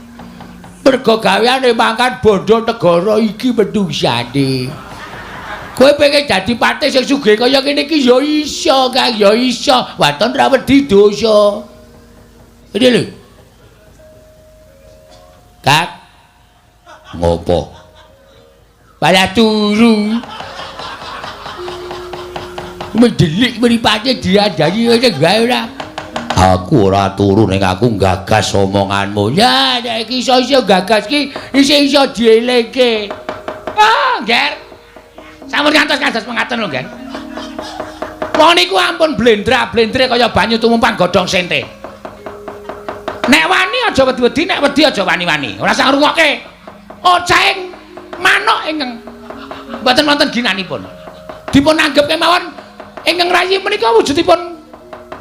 C: Mergo gaweane mangan bondo negara iki menungsane. Kowe pengen dadi pate sing sugih kaya ngene iki ya iso, Kang, ya iso. Waton ra wedi dosa. Ngene lho. Kang,
A: ngopo?
C: Malah turu. Mendelik mripate diandani ngene wae ora.
A: Aku ora turu ning aku gagas omonganmu.
C: Ya, nek iki iso-iso gagas ki isih iso dielingke. Ah, Nger.
B: Sampun ngantos kados mengaten lho, Nger. Wong niku ampun blendra-blendre kaya banyu tumumpang godhong sente. Nek wani aja wedi-wedi, nek wedi aja wani-wani. Ora usah ngrungokke. Ocahing manuk ingkang mboten wonten ginanipun. Dipun anggep kemawon ingkang rayi menika wujudipun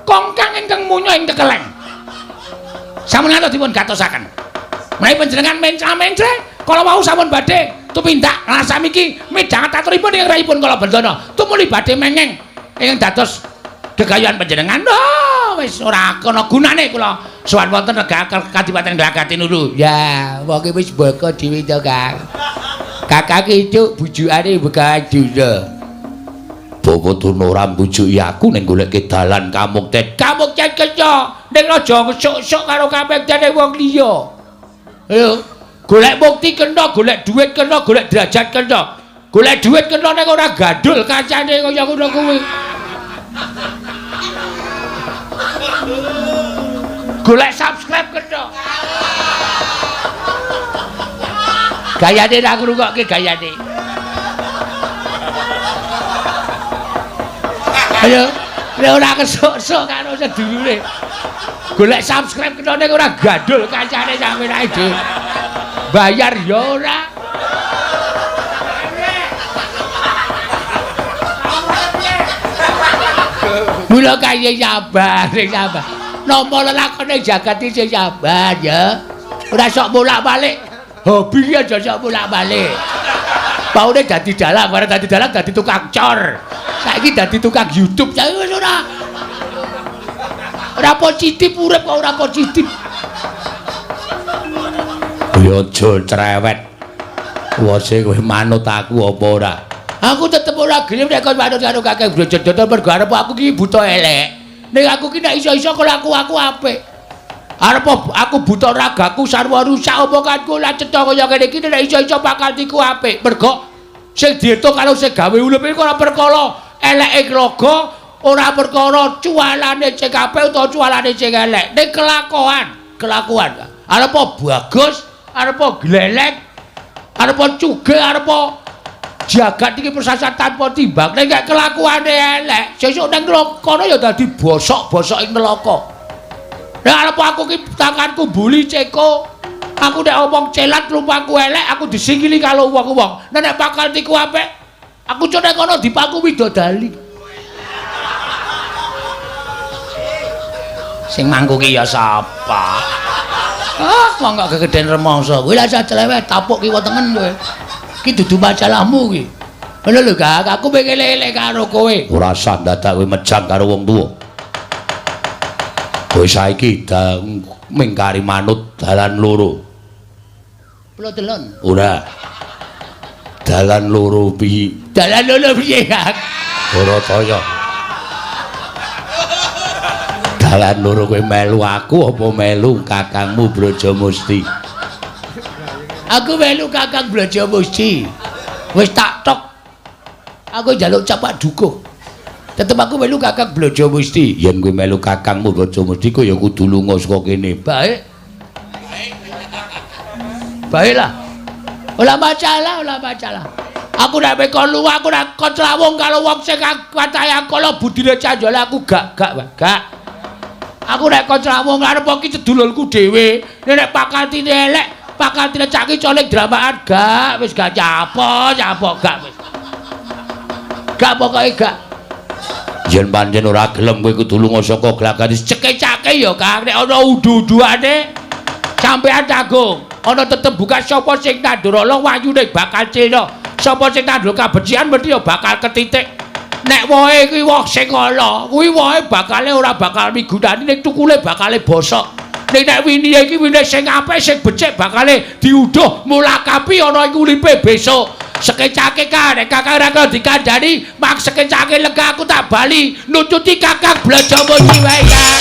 B: kongkang ingkang munya ing tekeleng. Sampun ngantos dipun gatosaken. Menawi panjenengan mencra-mencle kala wau sampun badhe tumindak rasamiki midhanget aturipun ingkang rayipun kala bendana tumuli badhe mengeng ingkang dados gegayuhan panjenengan. Oh, wis ora ana gunane kula sowan wonten negara Kadipaten Glagah-Tinulu.
C: Ya, wong iki wis boko dhewe to, Kang. Kakang itu bujukane Begawan Durna.
A: Bawa Durna ora mbujuki aku ning goleke dalan kamukten.
C: Kamukten keca ning aja sok-sok karo kamuktene wong liya. Ayo, golek bukti kena, golek duit kena, golek derajat kena. Golek duit kena ning ora gandul kancane kaya ngono kuwi. Golek subscribe kena. Gayane ra ngrungokke gayane. Ayo, nek ora kesuk-sok karo sedulure. Golek subscribe kena ning ora gandul kancane sampe ae dhewe. Bayar ya ora. Mula kaya sabar, sing sabar. Nampa lelakone jagat iki sing sabar ya. Ora sok bolak-balik. Hobi ki aja sok bolak-balik. Paune dadi dalang, bareng dadi dalang dadi tukang cor. Saiki dadi tukang YouTube. Saiki wis ora. Ora positif urip kok ora positif.
A: Ya aja cerewet. Wose kowe manut aku apa ora?
C: Aku tetep ora gelem nek kon manut karo Kakang Brajadata mergo arep aku ki buta elek. Ning aku ki nek iso-iso kelaku aku apik. Arep aku buta ragaku sarwa rusak omonganku lan cetha kaya ngene iki nek iso-iso pakaltiku apik. Mergo sing diitung karo sing gawe urip iku ora perkara eleke raga, ora perkara cuwalane sing apik utawa cuwalane sing elek. Ning kelakuan, kelakuan. Arep bagus, arep glelek, arep cugih, arep jagat iki persasat tanpa timbang. Nek kelakuane elek, sesuk nang neraka ya dadi bosok-bosok ing neraka. Nek arep aku ki tanganku mbuli ceko, aku nek omong celat lumpaku elek, aku disingkili karo wong-wong. Nek pakaltiku apik, aku cuk nek kono dipaku widodari. Sing mangku ki ya sapa? Ah, wong kok gegeden remangsa. Kowe lah celewet tapuk kiwa tengen kowe. Ki dudu masalahmu ki. Ngono lho, Kak, aku pengen elek karo kowe.
A: Ora usah dadak kowe mejang karo wong tuwa. Kowe saiki mingkari manut dalan loro.
C: Pulo Delon.
A: Ora. Dalan loro piye?
C: Dalan loro piye, Kak?
A: Barataya. Dalan loro kowe melu aku apa melu kakangmu Brajamusti?
C: Aku melu kakang Brajamusti. Wis tak tok. Aku njaluk capak dukuh. Tetep aku melu kakang Brajamusti.
A: Yen kowe melu kakangmu Brajamusti kowe ya kudu lunga saka kene.
C: Baik. Baiklah. Ora masalah, ora masalah. Aku nek meko luwa, aku nek kon slawung karo wong sing katahe kala budine canjala aku gak. Aku nek kon slawung arep iki sedulurku dhewe. Nek pakatine elek, pakatine caki coling dramaan gak wis gak nyapo gak wis. Gak pokoke gak.
A: Yen pancen ora gelem kowe kudu lunga saka Glagah.
C: Ceke-cake ya Kang, nek ana udu-uduane sampean tanggung. Ana tetep buka sapa sing nandur ala wayune bakal cena. Sapa sing nandur kabecikan mesti ya bakal ketitik. Nek wohe kuwi woh sing ala, kuwi wohe bakale ora bakal migunani ning tukule bakale bosok. Ning nek winihe iki wine sing apik sing becik bakale diuduh mulakapi ana ing uripe besok. Sekecake kan, nek kakang ora kena dikandhani, mak sekecake lega aku tak bali nututi kakang Brajamusti wae, Kang.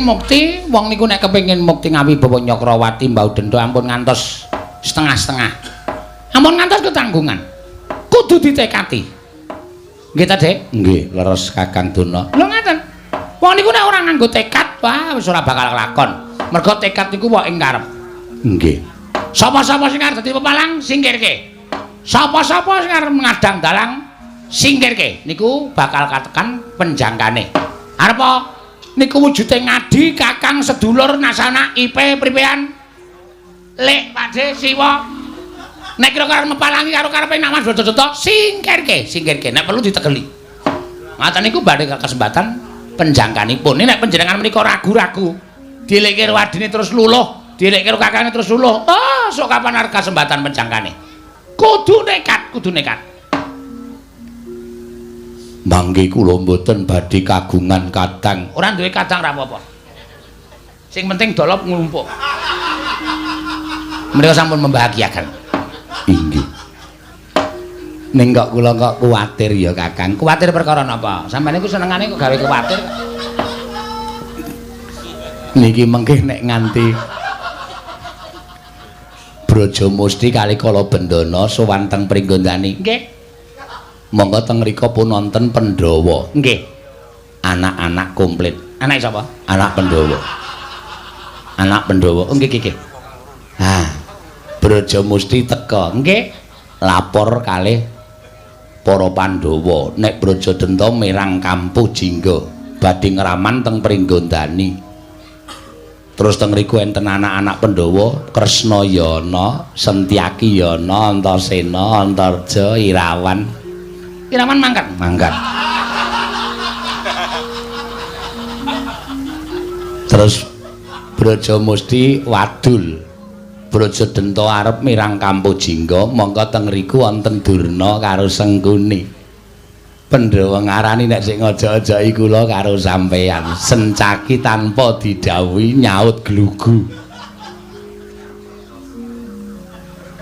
C: Mukti, wong niku nek kepengin mukti ngawibawa Nyakrawati mbau denda ampun ngantos setengah-setengah. Ampun ngantos ketanggungan. Kudu ditekati. Nggih ta, Dik?
A: Nggih, leres Kakang Dona.
C: Lho ngaten. Wong niku nek ora nganggo tekad, wah wis ora bakal kelakon. Mergo tekad niku wae ing karep.
A: Nggih.
C: Sapa-sapa sing arep dadi pepalang singkirke. Sapa-sapa sing arep ngadang dalang singkirke. Niku bakal katekan penjangkane. Arep niku wujude ngadi kakang sedulur nasana IP pripean lek Pakde Siwa nek kira karo mepalangi karo karepe nak Mas Brajamusti singkirke singkirke nek perlu ditegeli ngoten niku badhe kesempatan penjangkanipun nek panjenengan menika ragu-ragu dielekke karo adine terus luluh dielekke karo kakange terus luluh ah sok kapan arep kesempatan penjangkane kudu nekat kudu nekat.
A: Mangke kula mboten badhe kagungan kadang.
C: Ora duwe kadang ra apa-apa. Sing penting dolop nglumpuk. Menika sampun membahagiakan.
A: Inggih.
B: Ning kok kula kok kuwatir ya Kakang. Kuwatir perkara napa? Sampeyan niku senengane kok gawe kuwatir. Niki mengke nek nganti Brajamusti kali Kalabendana sowan teng Pringgondani. Nggih. Monggo teng mriku pun wonten Pandhawa. Nggih. Anak-anak komplit. Anak sapa? Anak Pandhawa. Anak Pandhawa. Oh nggih nggih. Ah. Brajamusti teka. Nggih. Lapor kalih para Pandhawa nek Brajadenta mirang Kampuh Jingga badhe ngraman teng Pringgondani. Terus teng mriku enten anak-anak Pandhawa, Kresna yana, Sentyaki yana, Antasena, Antarja, Irawan. Irawan mangkat, mangkat. Terus Brajamusti wadul. Brajadenta arep mirang Kampuh Jingga, mongko teng riku wonten Durna karo Sengkuni. Pandhawa ngarani nek sing ngajak-ajaki kula karo sampeyan, Sencaki tanpa didhawuhi nyaut glugu.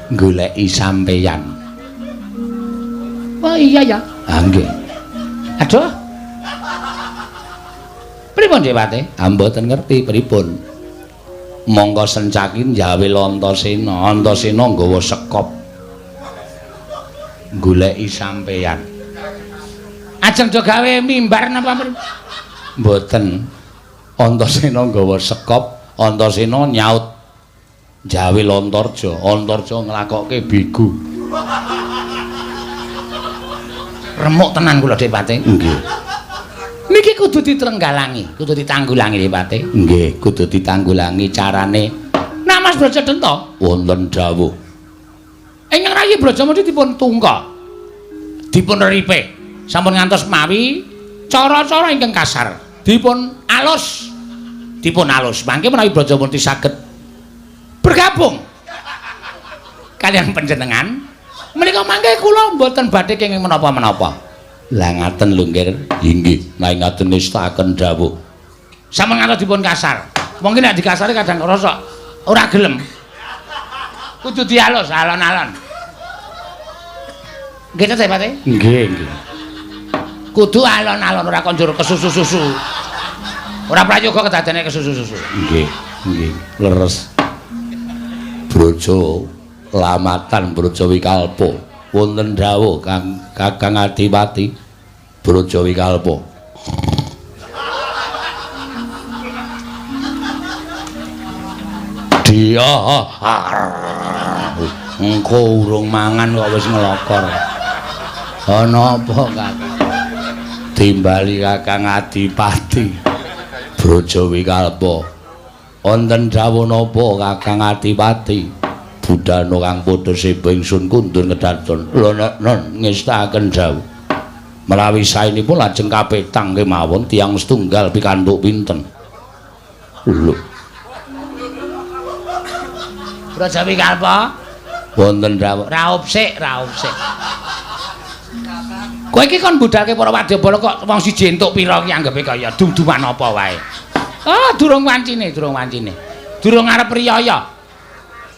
B: Goleki sampeyan. Oh iya ya. Ha nggih. Aduh. Pripun Dewate? Ha mboten ngerti pripun. Monggo Sencaki njawil Antasena, Antasena nggawa sekop. Goleki sampeyan. Ajeng do gawe mimbar napa mboten? Antasena nggawa sekop, Antasena nyaut njawil Antarja, Antarja nglakokke begu. Remuk tenan kula Depate. Nggih. Niki kudu ditrenggalangi, kudu ditanggulangi Depate. Nggih, kudu ditanggulangi carane. Nah Mas Brajadenta wonten dawuh. Ingkang rayi Brajamusti dipun tungka. Dipun ripe. Sampun ngantos mawi cara-cara ingkang kasar dipun alus. Dipun alus. Mangke menawi Brajamusti saged bergabung kaliyan panjenengan, menika mangke kula mboten badhe kenging menapa-menapa. Lah ngaten lho nggih. Inggih, nek ngaten ngestakaken dawuh. Sampun ngantos dipun kasar. Wong ki nek dikasari kadang rasa ora gelem. Kudu dialus alon-alon. Nggih ta, Pak? Nggih, nggih. Kudu alon-alon ora konjur kesusu-susu. Ora prayoga kedadene kesusu-susu. Nggih, nggih, leres. Braja Lamatan Braja Wikalpa wonten dawuh Kang Kakang Adipati Braja Wikalpa. Dia engko urung mangan kok wis nglokor. Ana apa Kakang? Timbali Kakang Adipati Braja Wikalpa. Wonten dawuh napa Kakang Adipati? Budana kang padha seba ingsun kundur ngedaton. Lho non ngestakaken dawuh. Menawi saenipun lajeng kapetang kemawon tiyang setunggal pikantuk pinten. Lho. Braja Wikalpa wonten dawuh. Raup sik, raup sik. Kowe iki kon budalke para wadyabala kok wong siji entuk pira ki anggepe kaya dum-duman apa wae. Ah, durung wancine, durung wancine. Durung arep riyaya.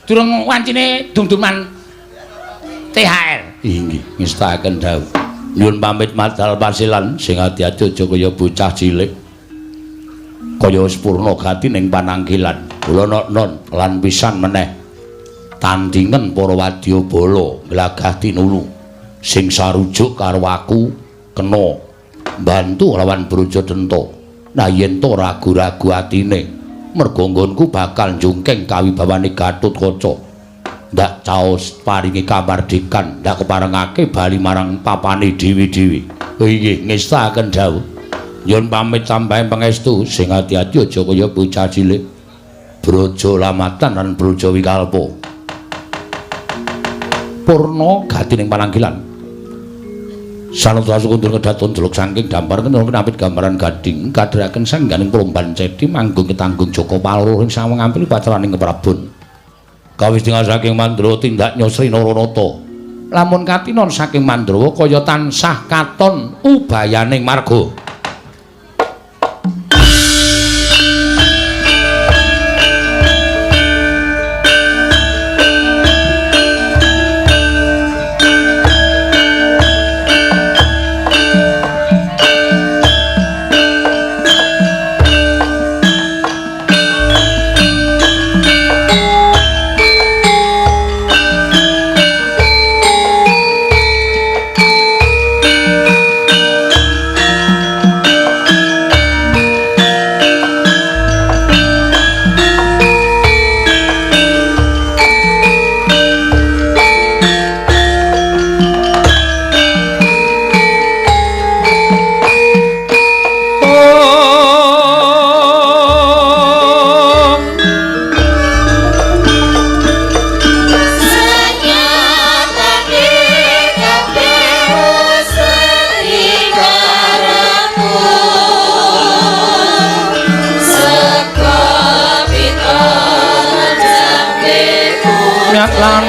B: Durung wancine dum-duman THR. Inggih, ngestakaken dawuh. Nyuwun pamit madal pasilan sing ati-ati aja kaya bocah cilik. Kaya wis purna gati ning panangkilan. Kula non lan pisan meneh. Tandingen para wadyabala glagah tinulu sing sarujuk karo aku kena mbantu lawan Brajadenta. Nah yen to ragu-ragu atine merga nggonku bakal njungking kawibawane Gatotkaca. Ndak caos paringi kamardikan, ndak keparengake bali marang papane dewi-dewi. Inggih, ngestakaken dawuh. Nyuwun pamit sampeyan pangestu sing ati-ati aja kaya bocah cilik. Braja Lamatan lan Braja Wikalpa. Purna gati ning pananggilan. Sanata kundur kedaton delok saking dampar kena nampit gambaran gading kadheraken sangganing promban cedi manggung ketanggung Joko Palur ing sawang ampil paceraning keprabon. Kawis tinggal saking Mandrawa tindak Nyosri Naranata. Lamun katinon saking Mandrawa kaya tansah katon ubayaning marga.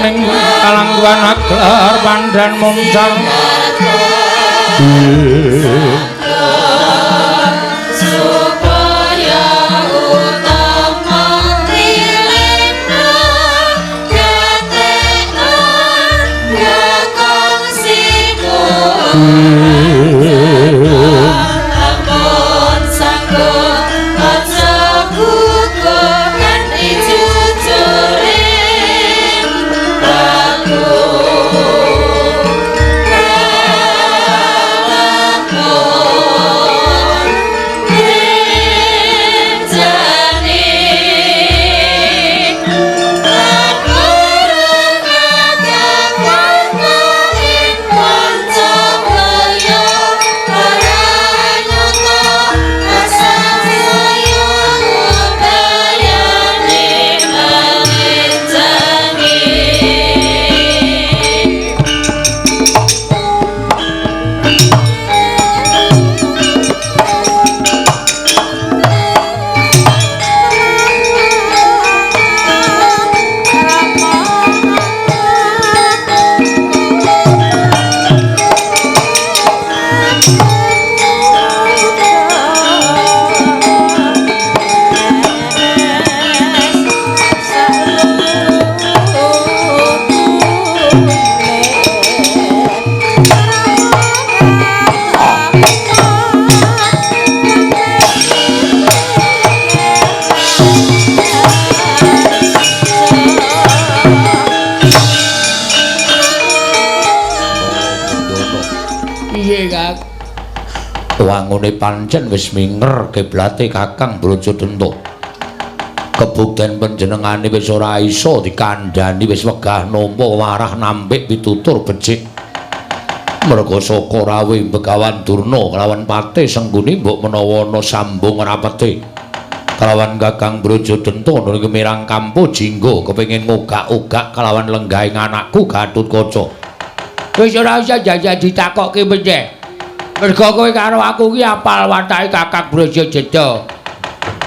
A: ning kalangguan agar pandan moncar.
D: Supaya utama trilena gatekna ngakongsiku ampun sanggup aja gugur kanthi jujuring laku.
A: Wangune pancen wis minger kiblate Kakang Brajadenta. Kebukten panjenengane wis ora iso dikandhani, wis wegah nampa warah nampik pitutur becik. Merga saka rawuh Begawan Durna kelawan Patih Sengkuni mbok menawa ana sambung rapete. Kelawan Kakang Brajadenta nuli mirang kampuh jingga kepengin ngogak-ogak kelawan lenggahing anakku Gatotkaca.
C: Wis ora usah jajah ditakokke meneh. Merga kowe karo aku ki apal watake Kakang Brajadenta.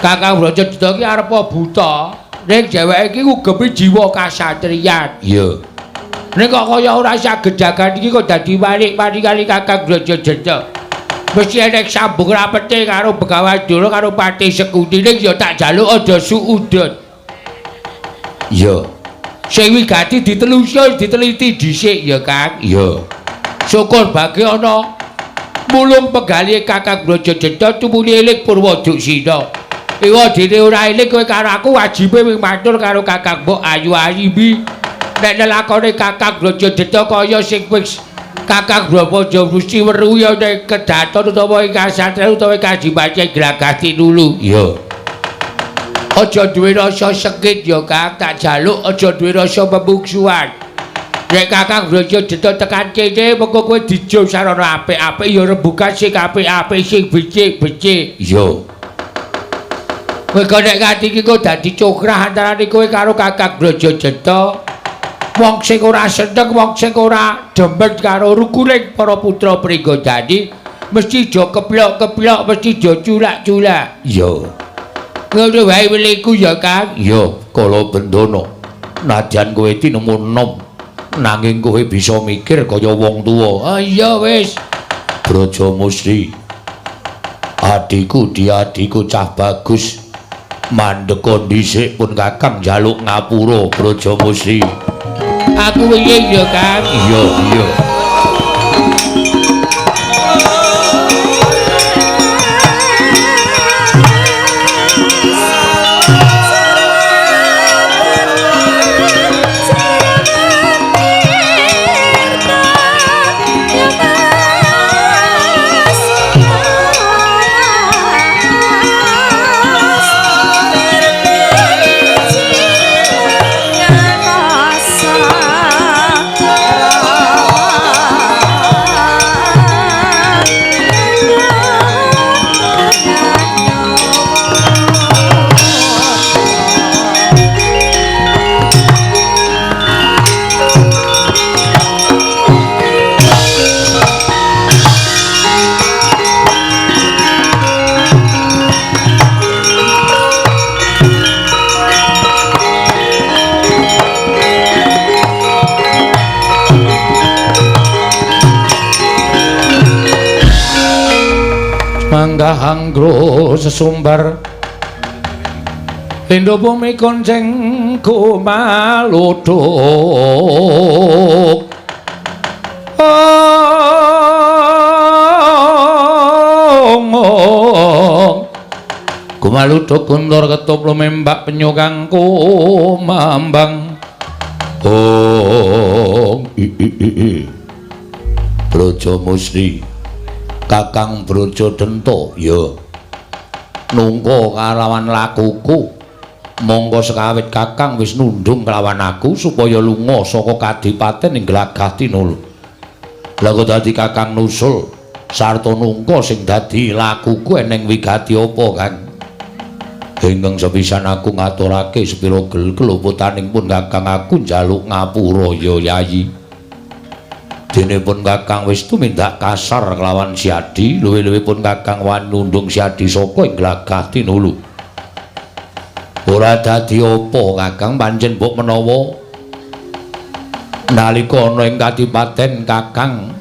C: Kakang Brajadenta ki arepa buta, ning dheweke iki ngugemi jiwa kasatriyan.
A: Iya.
C: Ning kok kaya ora saged jagan iki kok dadi walik-wali kali Kakang Brajadenta. Mesti enek sambung rapete karo Begawan Durna karo Patih Sekuti, ning ya tak jaluk aja suudon.
A: Iya.
C: Sing wigati ditelusur, diteliti dhisik ya, Kang.
A: Iya.
C: Syukur bagi ana mulung penggalih Kakang Brajadenta tumuli eling Purwoduksina. Iwa dene ora eling kowe karo aku wajibe wing matur karo Kakang Mbok Ayu Ayimi. Nek lelakone Kakang Brajadenta kaya sing wis Kakang Braja mesti weruh ya nek kedaton utawa ing kasatriyan utawa kadipaten Glagah Tinulu.
A: Iya.
C: Aja duwe rasa sengit ya, Kang, tak jaluk aja duwe rasa pemungsuhan. Nek Kakang Brajadenta tekan kene mengko kowe dijo sarana apik-apik ya rembugan sing apik-apik sing becik-becik.
A: Iya.
C: Mergo nek nganti iki kok dadi cokrah antarane kowe karo Kakang Brajadenta. Wong sing ora seneng, wong sing ora demen karo rukuning para putra Pringgondani mesti do keplok-keplok, mesti do culak-culak.
A: Iya.
C: Ngono wae weliku ya, Kang.
A: Iya, Kala Bendana. Nadyan kowe tinemu enom, nanging kowe bisa mikir kaya wong tuwa.
C: Oh iya wis.
A: Braja Musti. Adhiku diadhiku cah bagus. Mandeka dhisik pun Kakang njaluk ngapura Braja Musti.
C: Aku wingi ya, Kang.
A: Iya, iya.
D: Rasa
A: Manggah anggro sesumbar lindho bumi konceng kumaluduk. Kumaluduk guntur ketup lumembak penyu kang kumambang. Oh, i i i i. Braja Musti, Kakang Braja Denta, ya. Nungka kalawan lakuku. Monggo sekawit Kakang wis nundung kelawan aku supaya lunga saka kadipaten ing Glagah Tinulu. Lah kok dadi Kakang nusul sarta nungka sing dadi lakuku eneng wigati apa, Kang? Ingkang sepisan aku ngaturake sepira gel keluputaning pun Kakang aku njaluk ngapura ya Yayi. Dene pun Kakang wis tumindak kasar kelawan Siadi, luwih-luwih pun Kakang wani nundung Siadi saka ing Glagah Tinulu. Ora dadi apa Kakang, pancen mbok menawa nalika ana ing kadipaten Kakang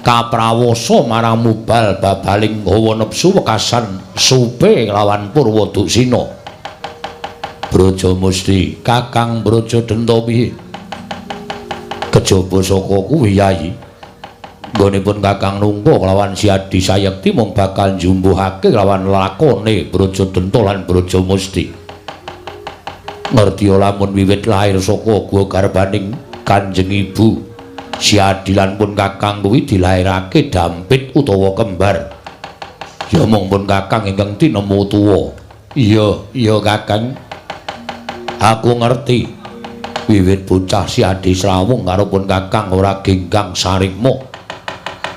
A: kaprawasa marang mubal babaling hawa nepsu wekasan supe lawan Purwaduksina. Braja Musti, Kakang Braja Denta piye? Kejaba saka kuwi Yayi, nggonipun Kakang nungka kelawan Siadi Sayekti mung bakal njumbuhake kelawan lakone Braja Denta lan Braja Musti. Ngerti lamun wiwit lahir saka gua garbaning Kanjeng Ibu, Siadi lan pun Kakang kuwi dilairake dampit utawa kembar. Ya mung pun Kakang ingkang tinemu tuwa. Iya, iya Kakang. Aku ngerti. Wiwit bocah Siadi srawung karo pun Kakang ora genggang sarikma.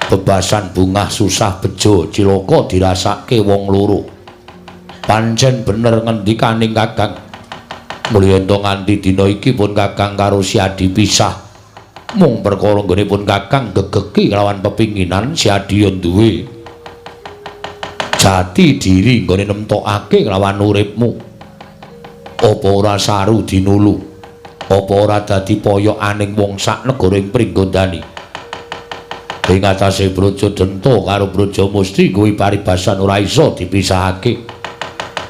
A: Bebasan bungah susah bejo cilaka dirasake wong loro. Pancen bener ngendikaning Kakang. Mulya ento nganti dina iki pun Kakang karo Siadi pisah. Mung perkara nggone pun Kakang gegeki kelawan pepinginan Siadi yo duwe jati diri nggone nemtokake kelawan uripmu. Apa ora saru dinulu? Apa ora dadi poyokaning wong sak negara ing Pringgondani? Ing atase Braja Denta karo Braja Musti kuwi paribasan ora iso dipisahake.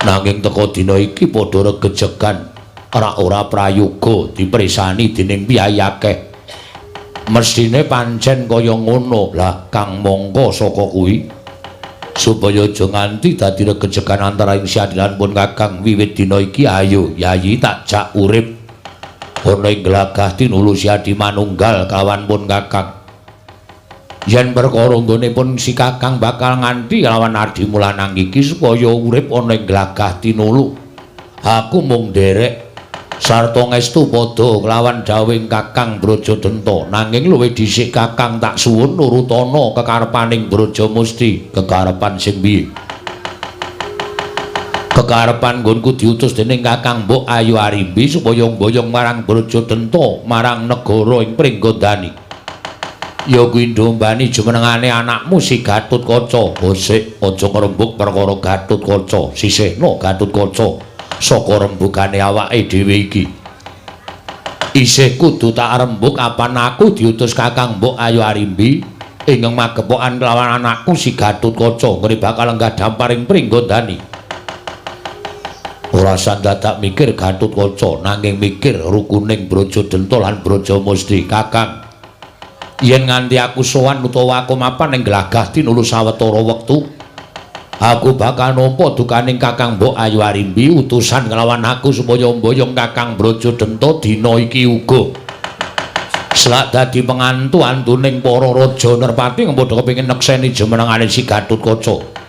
A: Nanging teka dina iki padha regejegan, ora ora prayoga dipresani dening piyayi akeh. Mesthine pancen kaya ngono. Lah kang mongko saka kuwi supaya aja nganti dadi regejegan antara ing Siadi lan pun Kakang wiwit dina iki ayo Yayi tak jak urip ana ing Glagah Tinulu Siadi manunggal kawan pun Kakang. Yen perkara nggone pun si Kakang bakal nganti lawan adimu lanang iki supaya urip ana ing Glagah Tinulu, aku mung nderek sarta ngestu padha kelawan dawuhing Kakang Braja Denta. Nanging luwih dhisik Kakang tak suwun nurutana kekarepaning Braja Musti. Kekarepan sing piye? Kekarepan nggonku diutus dening Kakang Mbok Ayu Arimbi supaya mboyong marang Braja Denta marang negara ing Pringgondani. Ya kuwi ndombani jumenengane anakmu si Gatotkaca. Hosik aja ngrembug perkara Gatotkaca, sisihna Gatotkaca saka rembugane awake dhewe iki. Isih kudu tak rembug apan aku diutus Kakang Mbok Ayu Arimbi ingkang magepokan kelawan anakku si Gatotkaca nggone bakal lenggah dampar ing Pringgondani. Ora sandadak mikir Gatotkaca nanging mikir rukuning Braja Denta lan Braja Musti. Kakang, yen nganti aku sowan utawa aku mapan ing Glagah Tinulu sawetara wektu, aku bakal nampa dukaning Kakang Mbok Ayu Arimbi utusan kelawan aku supaya mboyong Kakang Braja Denta dina iki uga. Selak dadi pengantu antuning para raja nerpati padha kepengin nekseni jumenengane si Gatotkaca.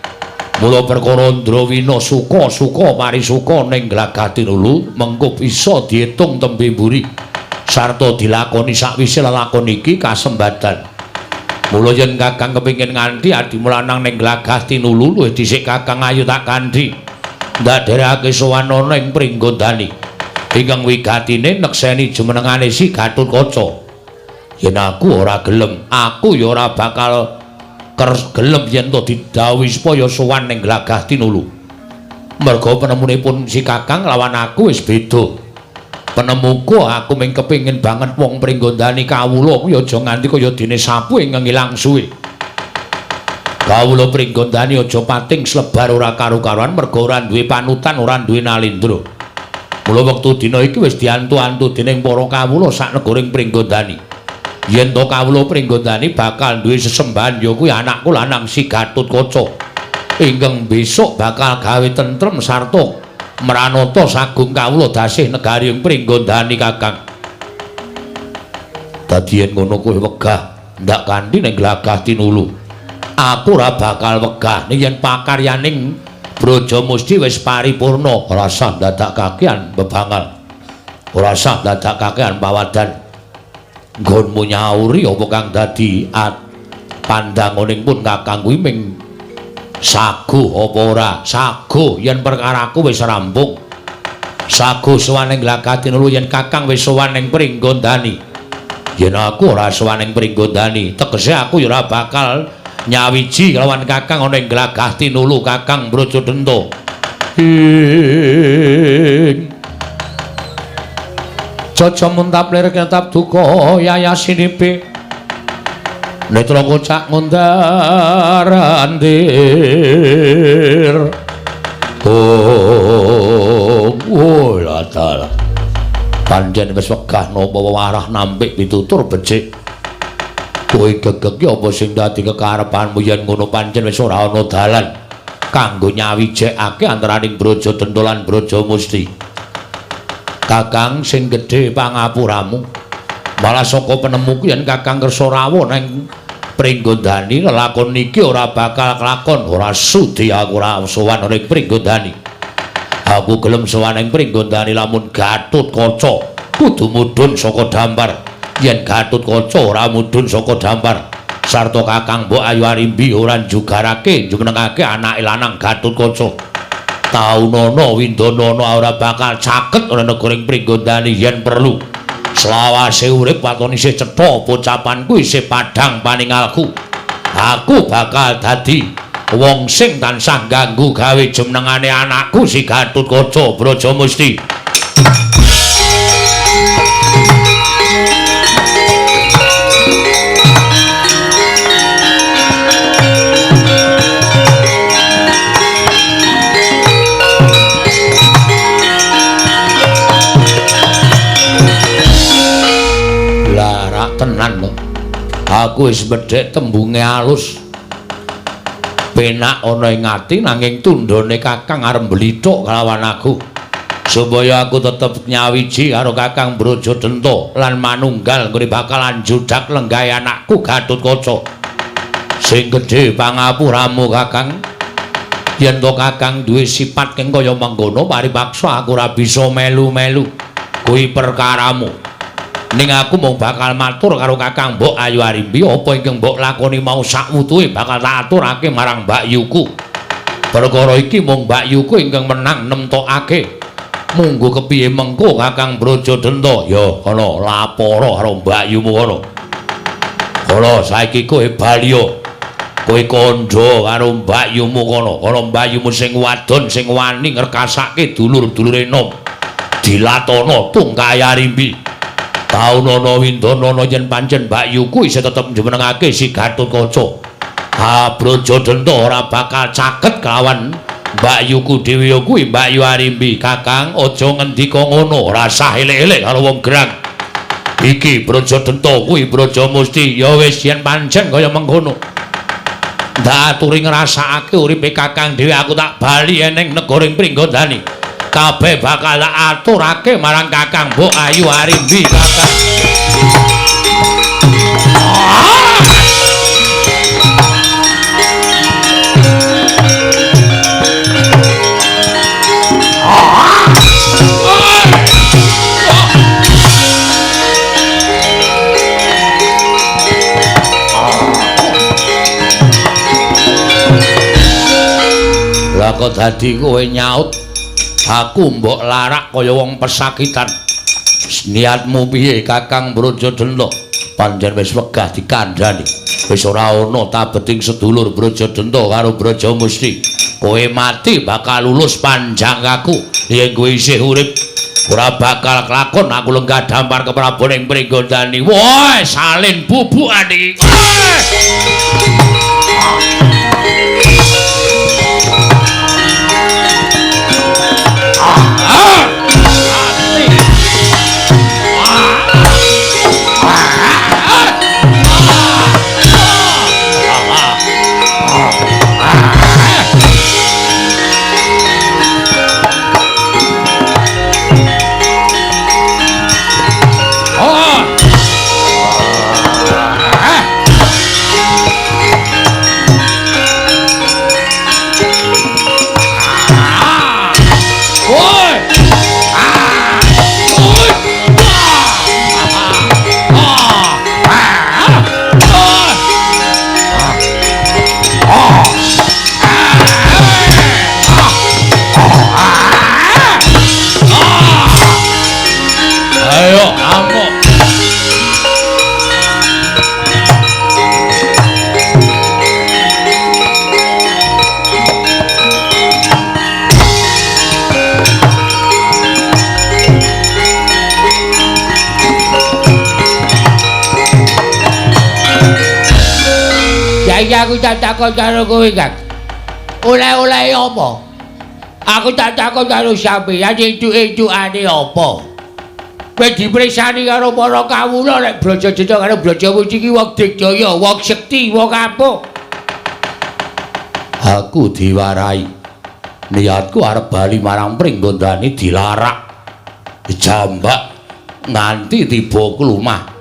A: Mula perkara Ndrawina suka-suka parisuka ning Glagah Tinulu mengko bisa diitung tembe mburi sarta dilakoni sakwise lelakon iki kasembadan. Mula yen Kakang kepengin nganti adimu lanang ning Glagah Tinulu luwih dhisik Kakang ayo tak kanthi ndadherekake sowan ana ing Pringgondani ingkang wigatine nekseni jumenengane si Gatotkaca. Yen aku ora gelem, aku ya ora bakal gelem yen to didhawuhi supaya sowan ning Glagah Tinulu. Merga penemunipun si Kakang lawan aku wis beda. Penemuku aku mung kepengin banget wong Pringgondani kawula kuwi aja nganti kaya dene sapu ingkang ilang suwe. Kawula Pringgondani aja pating slebar ora karu-karuan merga ora duwe panutan, ora duwe nalindra. Mula wektu dina iki wis diantu-antu dening para kawula sak negaring Pringgondani. Yen to kawula Pringgondani bakal duwe sesembahan ya kuwi anakku lanang si Gatotkaca. Ingkang besok bakal gawe tentrem sarta mranata sagung kawula dasih negari ing Pringgondani Kakang. Dadi yen ngono kowe wegah ndak kanthi ning Glagah Tinulu. Aku ora bakal wegah ning yen pakaryaning Brajamusti wis paripurna, ora sah dadak kakean bebangal. Ora sah dadak kakean pawadan. Nggonmu nyauri apa kang dadi pandangoning pun Kakang kuwi ming saguh apa ora? Saguh yen perkaraku wis rampung. Saguh sowan ning Glagah Tinulu yen Kakang wis sowan ning Pringgondani. Yen aku ora sowan ning Pringgondani, tegese aku ya ora bakal nyawiji kelawan Kakang ana ing Glagah Tinulu Kakang Brajadenta. Ing Caca muntap lir ketap duka yayasinipe netra kocak ngundar andir. Oh, oh dalah. Pancen wis wegah napa warah nampik pitutur becik. Kowe gegeg ki apa sing dadi kekarepanmu yen ngono pancen wis ora ana dalan kanggo nyawijekake antaraning Brajadenta lan Brajamusti. Kakang sing gedhe pangapuramu. Malah saka penemuku yen Kakang kersa rawuh nang Pringgondani lelakon iki ora bakal kelakon, ora sudi aku ora sowan ning Pringgondani. Aku gelem sowan ning Pringgondani lamun Gatotkaca kudu mudhun saka dampar. Yen Gatotkaca ora mudhun saka dampar sarta Kakang Mbok Ayu Arimbi ora njugarake jumenengake anake lanang Gatotkaca, taunana windanana ora bakal caket ana negaring Pringgondani yen perlu. Selawase urip waton isih cetha pocapanku isih padhang paningalku. Aku bakal dadi wong sing tansah ganggu gawe jumenengane anakku si Gatotkaca Brajamusti. Tenan lho. Aku wis medhek tembunge alus. Penak ana ing ati nanging tundhone Kakang arep mblithuk kelawan aku. Supaya aku tetep nyawiji karo Kakang Brajadenta lan manunggal nggone bakal anjudak lenggahe anakku Gatotkaca. Sing gedhe pangapuramu Kakang. Yen to Kakang duwe sifat kang kaya mengkono paripaksa aku ora bisa melu-melu. Kuwi perkaramu. Ning aku mung bakal matur karo Kakang Mbok Ayu Arimbi apa ingkang mbok lakoni mau sakwutuhe bakal tak aturake marang Mbakyuku. Perkara iki mung Mbakyuku ingkang menang nemtokake. Munggo kepiye mengko Kakang Brajadenta? Ya kono lapora karo Mbakyumu kono. Kono saiki kowe baliya. Kowe kandha karo Mbakyumu kono. Kono Mbakyumu sing wadon sing wani ngrekasake dulur-dulure nom. Dilatana tungkai Arimbi. Taunana windanana yen pancen Mbakyuku isih tetep njumenengake si Gatotkaca. Ha Brajadenta ora bakal caket kelawan Mbakyuku dhewe ya kuwi Mbakyu Arimbi. Kakang aja ngendika ngono, ora sah elek-elek karo wong gerang. Iki Brajadenta kuwi Brajamusti. Ya wis yen pancen kaya mengkono. Ndak aturi ngrasakake uripe Kakang dhewe aku tak bali ning negaring Pringgondani. Kabeh bakal tak aturake marang Kakang Mbok Ayu Arimbi Kakang. Lah kok dadi kowe nyaut aku mbok larak kaya wong pesakitan. Niatmu piye Kakang Brajadenta? Pancen wis wegah dikandhani. Wis ora ana tabeting sedulur Brajadenta karo Brajamusti. Kowe mati bakal lulus panjang aku. Yen kowe isih urip ora bakal kelakon aku lenggah dampar keprabon ing Pringgondani. Woi, salin bubukan iki.
C: Saiki aku tak takon karo kowe, Kang. Oleh-oleh apa? Aku tak takon karo sampeyan entuk-entukane apa? Kowe dipresani karo para kawula nek Brajadenta karo Brajamusti iki wong digdaya, wong sekti, wong ampuh.
A: Aku diwarai. Niatku arep bali marang Pringgondani dilarak. Jambak nganti tiba klumah.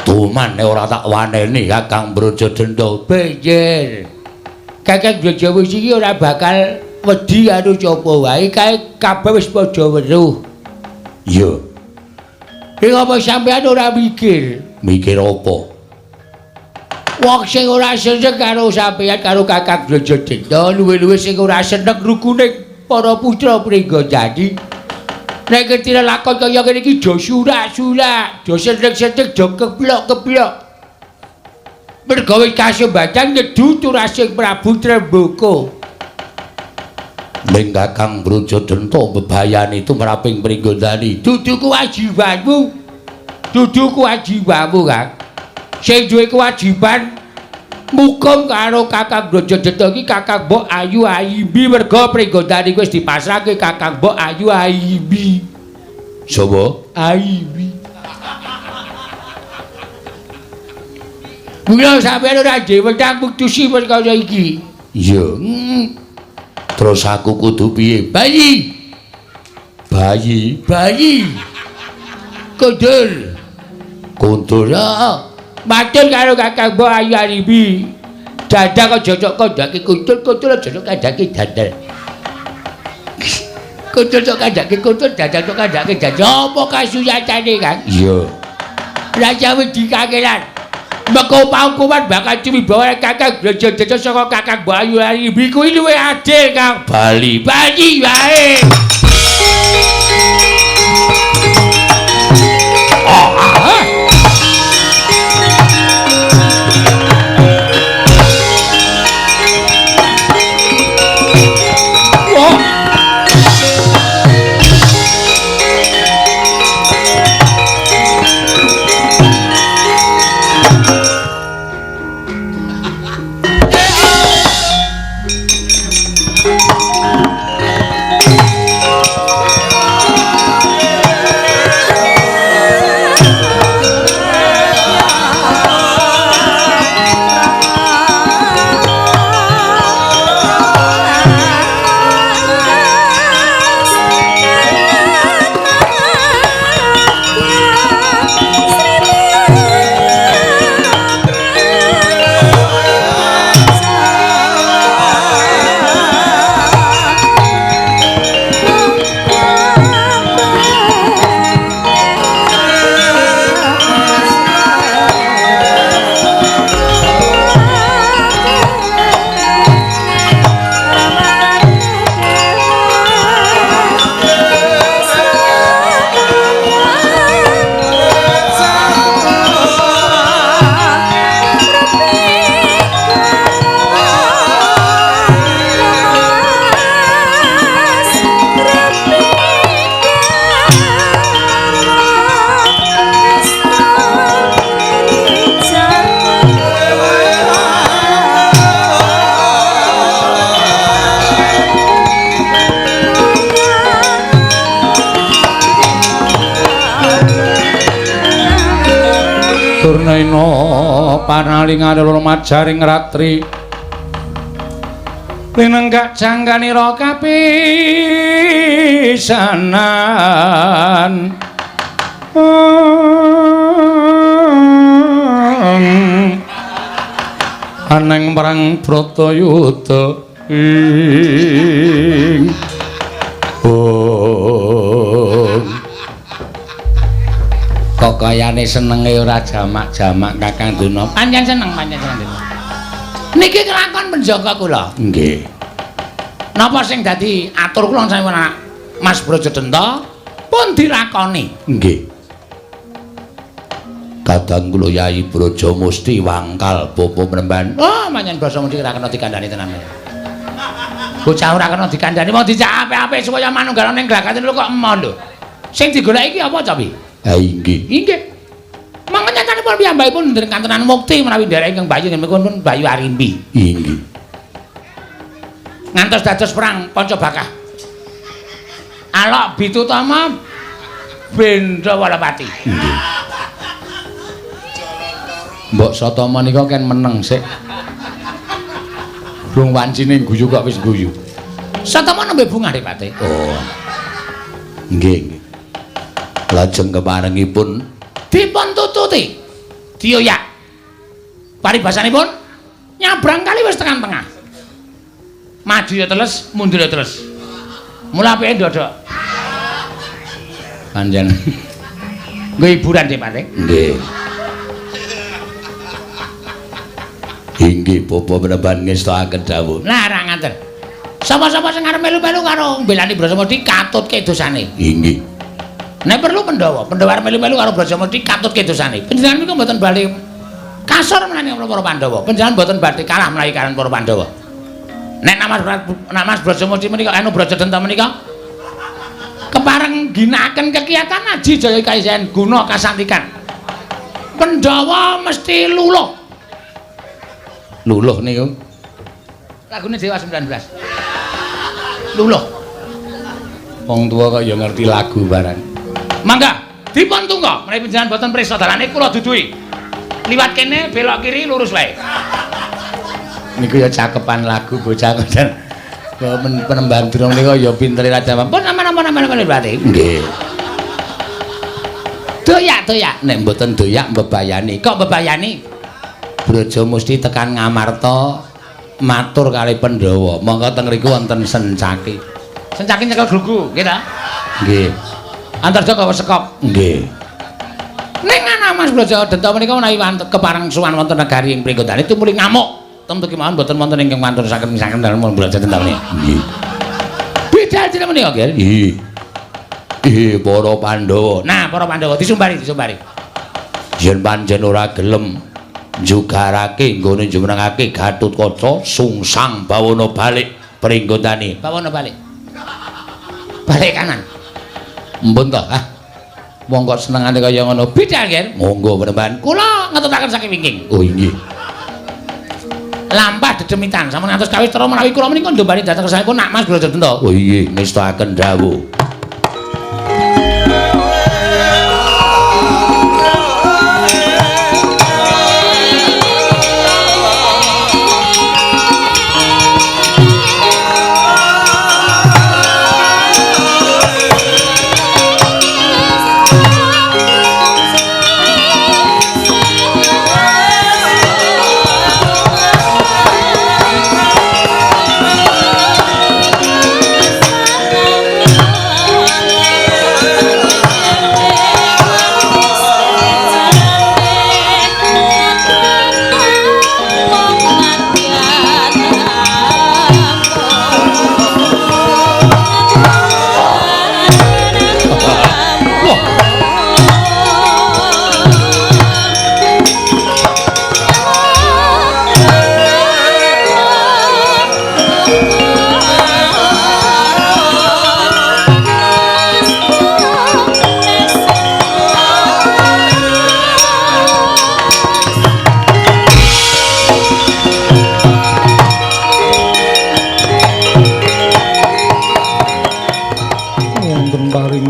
A: Tuman nek ora tak waneni Kakang Brajadenta.
C: Bener. Kakang Brajamusti iki ora bakal wedi karo sapa wae, kae kabeh wis padha weruh.
A: Iya.
C: Ing apa sampeyan ora mikir?
A: Mikir apa?
C: Wong sing ora seneng karo sampeyan karo Kakang Brajadenta, luwih-luwih sing ora seneng rukune para putra Pringgondani. Nek ngerti lakon kaya ngene iki do surak-surak, do seneng-seneng, do keblok-keblok. Merga wis kasembatan nyedu turasing Prabu Tremboko.
A: Ning Kakang Brajadenta bebayani tumraping Pringgondani.
C: Dudu kewajibanmu. Dudu kewajibanmu, Kang. Sing duwe kewajiban mukum karo Kakang Brajadenta iki Kakang Mbok Ayu Ayimbi, merga Pringgondani wis dipasrahke Kakang Mbok Ayu Ayimbi.
A: Sapa?
C: Ayimbi. Mula sampeyan ora duwe wenang mutusi perkara iki.
A: Iya. Terus aku kudu piye?
C: Bayi.
A: Bayi,
C: bayi. Kundur.
A: Kundur.
C: Heeh. Matur karo Kakang Mbok Ayu Ayimbi. Dadang aja cok kandhake kundur, kundur aja cok kandhake dandal. Kundur cok kandhake kundur, dadang cok kandhake dandal. Apa kasuyatane, Kang?
A: Iya.
C: Raja wedi kakelan. Meko paukuman bakal cuwibawa Kakang Brajadenta saka Kakang Mbok Ayu Ayimbi kuwi luwih adil, Kang.
A: Bali,
C: bali wae.
B: Durnaina panalingane loro majaring ratri linenggak jangganira kapisanan. Aneng perang Bratayuda ing
C: kok kayane senenge ora jamak-jamak Kakang Duna. Pancen seneng, pancen seneng. Niki kelakon penjaga kula.
A: Nggih.
C: Napa sing dadi atur kula sampeyan Mas Brajadenta pun dilakoni.
A: Nggih. Kadang kula Yai Brajamusti wangkal bapa mremban.
C: Oh, pancen Brajamusti ora kena dikandhani tenan. Bocah ora kena dikandhani, wong dijak apik-apik supaya manunggal ning glagate lho kok emoh lho. Sing digoleki iki apa, Capi?
A: Ha inggih.
C: Inggih. Mangko nyatane Panjenenganipun piyambakipun ndereng kantenan mukti menawi nderek ingkang Bayu nggih pun Bayu Arimbi.
A: Inggih.
C: Ngantos dados perang Pancabakah. Alok Bitutama Bendha Walapati.
A: Nggih. Mbok Satama nika ken meneng sik. Durung wancine guyu kok wis guyu.
C: Satama nembe bungah Dipati.
A: Oh. Nggih, nggih. Lajeng keparengipun
C: dipun tututi. Dioyak. Paribasanipun nyabrang kali wis tekan tengah. Maju ya teles, mundur ya teles. Mula apike ndodok.
A: Panjen.
C: Nggo hiburan Dipati.
A: Nggih. Inggih bapa penemban ngestakaken dawuh.
C: Nah, ra ngaten. Sapa-sapa sing arep melu-melu karo mbelani Brajamusti katutke dosane.
A: Inggih.
C: Nek perlu Pandhawa, Pandhawa arep melu-melu karo Brajamusti katutke dosane. Panjenengan niku mboten bali kasor menawi para Pandhawa. Panjenengan mboten badhe kalah menawi kaliyan para Pandhawa. Nek Mas Brajamusti menika anu Brajadenta menika kepareng ginakaken kekiyatan aji jaya kaisen guna kasantikan. Pandhawa mesti luluh.
A: Luluh niku
C: lagune Dewa 19. Luluh.
A: Wong tuwa kok ya ngerti lagu barang.
C: Mangga dipun tunggu menawi panjenengan boten prisa dalane kula duduhi. Liwat kene belok kiri lurus wae.
A: Niku ya cakepan lagu bocah ngoten. Penemban durung niku ya pintere raja.
C: Pun aman-aman berarti.
A: Nggih.
C: Doyak-doyak
A: nek mboten doyak mbebayani.
C: Kok mbebayani?
A: Brajamusti tekan Ngamarta matur kali Pandhawa. Monggo teng mriku wonten Sencaki.
C: Sencaki nyekel glugu, nggih ta?
A: Nggih.
C: Antarja gawa sekop.
A: Nggih.
C: Ning ana Mas Brajadenta menika menawi kepareng sowan wonten negari ing Pringgondani tumuli ngamuk. Tentu kemawon mboten wonten ingkang wantun saking saking dalem Brajadenta menika.
A: Nggih.
C: Bidal jeneng menika, nggih.
A: Nggih. Nggih, para Pandhawa.
C: Nah, para Pandhawa disumbari, disumbari.
A: Yen pancen ora gelem njugarake nggone jumenengake Gatotkaca sungsang bawana balik Pringgondani.
C: Bawana balik. Balik kanan.
A: Mpun to, ah. Wong kok senengane kaya ngono.
C: Bidal, nggih.
A: Monggo penemban.
C: Kula ngetutaken saking wingking.
A: Oh, inggih.
C: Lampah dedemitan sampun ngantos kawis tera menawi kula menika ndombani dhateng kersanipun Nak Mas Brajadenta.
A: Oh inggih, ngestakaken dawuh.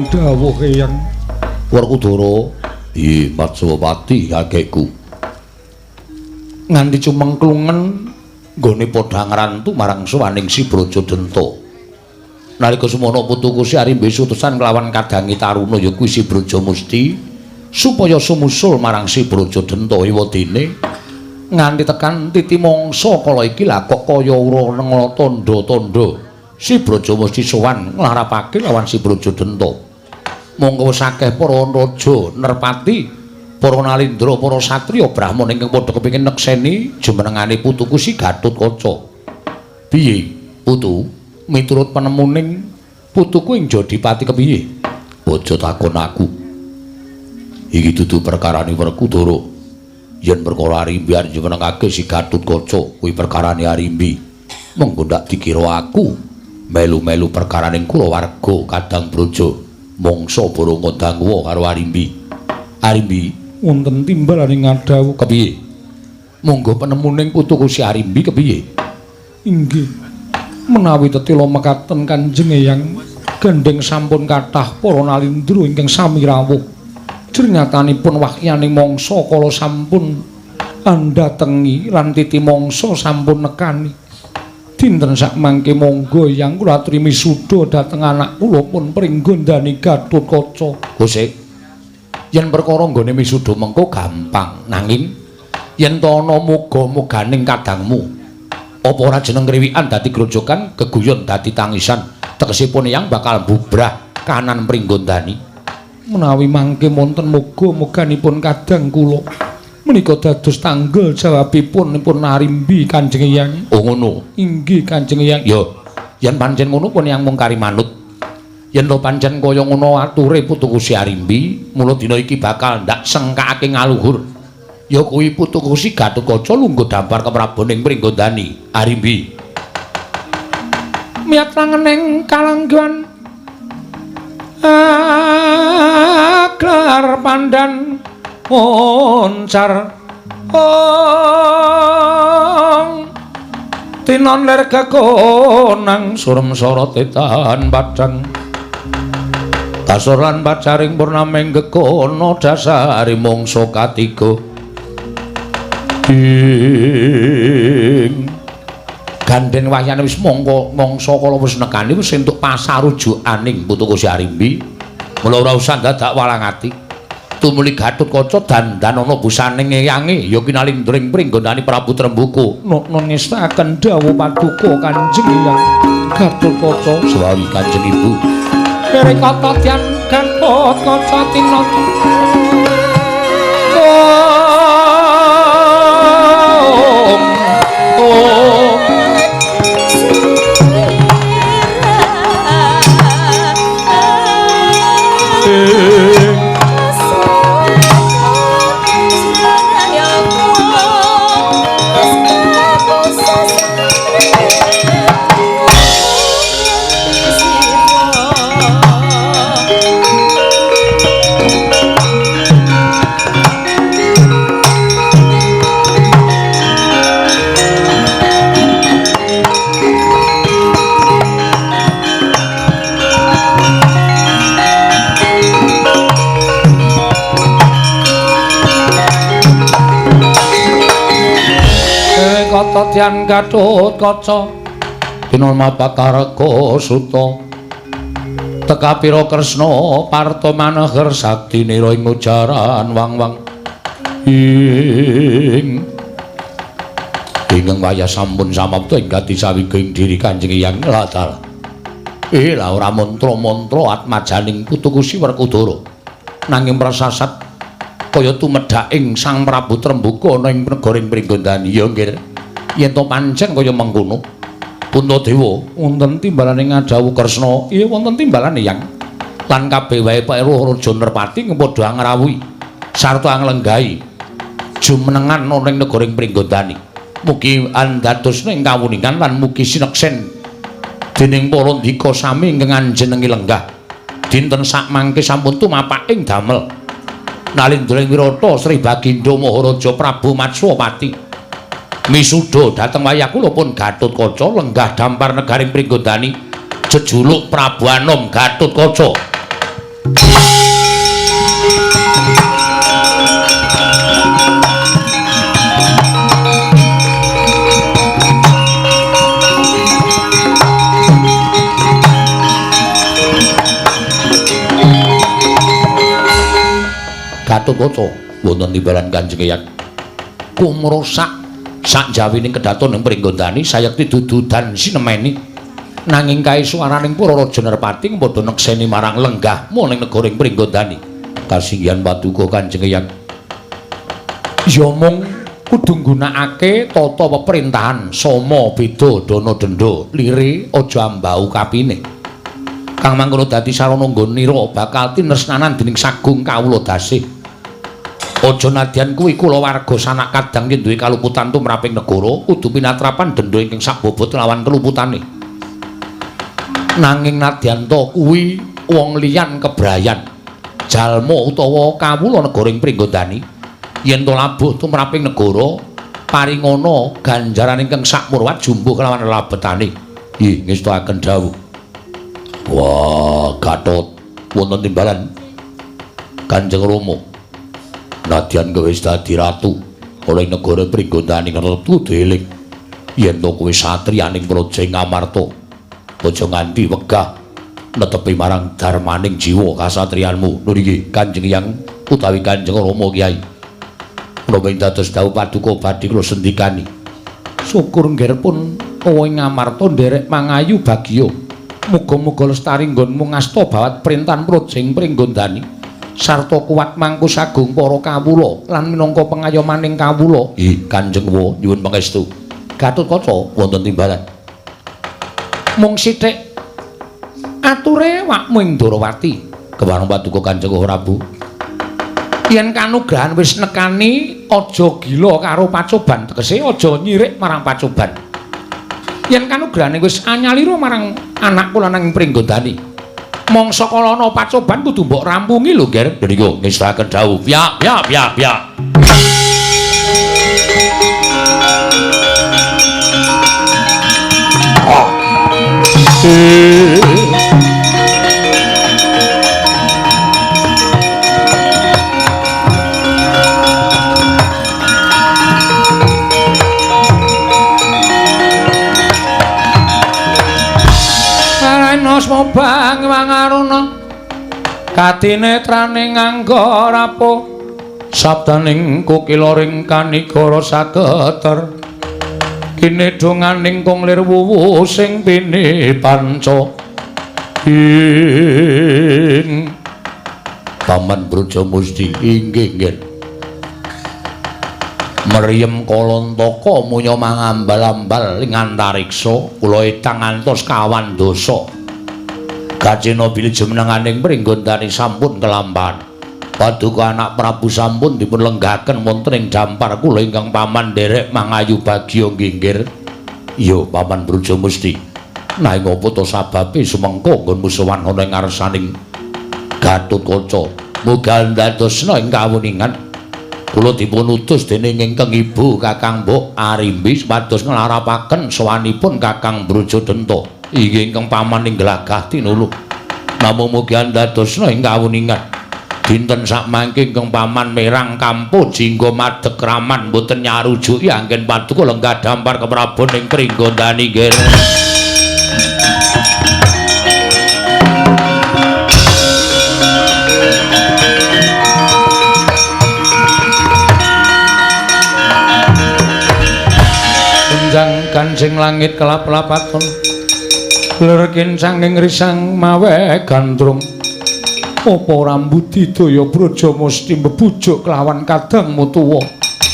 E: Dawuh Eyang
A: Werkudara. Iya, Matswapati kakekku. Nganti cumengklungen nggone padha ngrantu marang sowaning Si Brajadenta. Nalika semono putuku Si Arimbi sutusan kelawan kadangi taruna ya kuwi Si Brajamusti supaya sumusul marang Si Brajadenta ewadene nganti tekan titi mangsa kala iki lah kok kaya ora nengala tandha-tandha Si Brajamusti sowan nglarapake lawan Si Brajadenta. Monggo wis akeh para raja nerpati, para nalindra, para satriya brahmana ingkang padha kepengin nekseni jumenengane putuku Si Gatotkaca. Piye, putu? Miturut penemuning putuku ing Jodipati kepiye? Aja takon aku. Iki dudu perkarane Werkudara. Yen perkara Arimbi arep jumenengake Si Gatotkaca, kuwi perkarane Arimbi. Monggo ndak dikira aku melu-melu perkaraning kulawarga Kadang Braja. Mangsa borong ngundang karo Arimbi. Arimbi Wonten timbalane ngadhawuh kepiye? Monggo penemuning putuku Si Arimbi kepiye? Inggih. Menawi tetila mekaten Kanjeng Eyang, gandheng sampun kathah para nalindra ingkang sami rawuh. Jernyatanipun wahyaning mangsa kala sampun andhatengi lan titi mangsa sampun nekani. Dinten sakmangke monggo Eyang kula aturi misuda dhateng anak kula pun Pringgondani Gatotkaca. Gusik, yen perkara nggone misuda mengko gampang, nanging yen to ana muga-muganing kadangmu, apa ora jeneng kriwikan dadi grojogan, geguyon dadi tangisan, tegesipun Eyang bakal bubrah kanan Pringgondani. Menawi mangke wonten muga-muganipun kadang kula menika dados tanggel jawabipun pun Arimbi Kanjeng Eyang. Oh ngono. Inggih Kanjeng Eyang. Ya, yen pancen ngono pun Eyang mung kari manut. Yen to pancen kaya ngono ature putuku Si Arimbi, mula dina iki bakal ndak sengkakake ngaluhur. Ya kuwi putuku Si Gatotkaca lungguh dampar keprabon ing Pringgondani. Arimbi. Miyat langening kalangguan aglar pandan oncar ong tinon ler kekonang surem sorote tahan padang kasor lan pacaring purnaming gekono dasari mangsa katiga ing gandeng wahyane wis mongko mangsa kala wis nekani wis entuk pasarujukaning putuku Si Arimbi. Mula ora usah dadak walang ati. Tumuli Gatotkaca dandan ana busaning eyange ya kinalindring Pringgondani Prabu Trembuku. Nokno ngestakaken dawuh paduka Kanjeng Eyang Gatotkaca suwawi Kanjeng Ibu. Kata tian Gatotkaca tinon oh Tian Gatotkaca tinul mapakareka suta tekapira Kresna parta maneher saktinira ing ujaran wang-wang ing ingkang wayah sampun samapta ing gati sawiga ing diri Kanjeng Eyang Latar. Lah ora mantra-mantra atmajaning putuku Si Werkudara nanging prasasat kaya tumedhaking Sang Prabu Trembuka ana ing negara ing Pringgondani. Ya nggih, yen to pancen kaya mengkono. Puntadewa wonten timbalane ngadhawuh Kresna. Iya wonten timbalane Yang. Lan kabeh wae weruh Raja Nerpati padha ngrawuhi sarta nglenggahi jumenengan ana ing negara ing Pringgondani. Mugi andadosna ing kawuningan lan mugi sineksen dening para ndika sami ingkang anjenengi lenggah. Dinten sakmangke sampun tumapak ing damel Nalindra ing Wirata Sri Baginda Maharaja Prabu Matswapati. Misuda dhateng wayah kula pun Gatotkaca lenggah dampar negaring Pringgondani jejuluk Prabu Anom Gatotkaca. Gatotkaca wonten timbalan Kanjeng Eyang kumrosak sakjawining kedaton ing Pringgondani sayekti dudu dan sinemeni nanging kae suwaraning para raja Nerpati padha nekseni marang lenggahmu ning negara ing Pringgondani. Kasinggihan paduka Kanjeng Eyang ya mung kudu nggunakake tata peperintahan sama beda dana denda lire aja ambau kapine kang mangkono dadi sarana nggonira bakal tinresnanan dening sagung kawula dasih. Aja nadyan kuwi kulawarga sanak kadang yen duwe kaluputan tumraping negara kudu pinatrapan denda ingkang sabobot lawan keluputane. Nanging nadyan to kuwi wong liyan kebrayan jalma utawa kawula negara ing Pringgondani Yen to labuh tumraping negara paringana ganjaran ingkang sakmurwat jumbuh kelawan labetane. Nggih, ngestuaken dawuh. Wah, Gatot wonten timbalan Kanjeng Rama. Nadyan kowe wis dadi ratu oleh negara Pringgondani tetep kudu eling yen to kowe satriyaning Praja Ngamarta. Aja nganti wegah netepi marang darmaning jiwa kasatriyanmu. Nggih, Kanjeng Hyang utawi Kanjeng Rama Kyai. Menapa ing dados dawuh paduka badhe kula sendikani.
B: Syukur ngger pun kowe Ngamarta nderek mangayu bagya. Muga-muga lestari nggonmu ngasta bawat perintahan praja ing Pringgondani sarta kuat mangku sagung para kawula lan minangka pengayomaning kawula.
A: Ih, Kanjeng Wa nyuwun pangestu. Gatotkaca wonten timbalan.
B: Mung sithik ature wakmu ing Ndorowati.
A: Kewareng paduka Kanjeng Prabu.
B: Yen kanugrahan wis nekani aja gila karo pacoban, tegese aja nyirik marang pacoban. Yen kanugrahane wis anyalira marang anakku lanang ing Pringgondani, mangsa kalana pacoban kudu mbok rampungi lho, Ger.
A: Niku ngestaken dawuh. Ya, ya, ya, ya.
B: Asma bang wangaruna katinetrane nganggo rapuh sabdaning kukila ring kanigara saketer kinedhonganing kong lir wuwu sing pini panca ing
A: Paman Brajamusti inggih nggih Meriem kalontaka munya mangambal-ambal ing antariksa kula etang ngantos kawan dasa. Gajena bilih jumenenganing Pringgondani sampun kelampahan. Paduka anak Prabu sampun dipun lenggahaken wonten ing dampar kula ingkang paman nderek mangayu bagya nggih. Iya Paman Brajamusti. Nanging apa to sababe sumengko nggonmu sowan ana ing ngarsaning Gatotkaca? Muga ndadosna ing kawuningan. Kula dipun utus dening ingkang ibu Kakang Mbok Arimbi supados nglarapaken sowanipun Kakang Brajadenta. Inggih ingkang paman ing glagah tinulu. Namung mugi andadosna ing kawuningan. Dinten sakmangke ingkang paman merang kampuh jingga madeg raman mboten nyarujuki anggen paduka lenggah dampar keprabon ing Pringgondani nggih.
B: Kunjang kancing langit kelap-lapaton lir kincanging risang mawe gandrung. Apa rambudidaya Brajamusti mbebujuk kelawan kadangmu tuwa?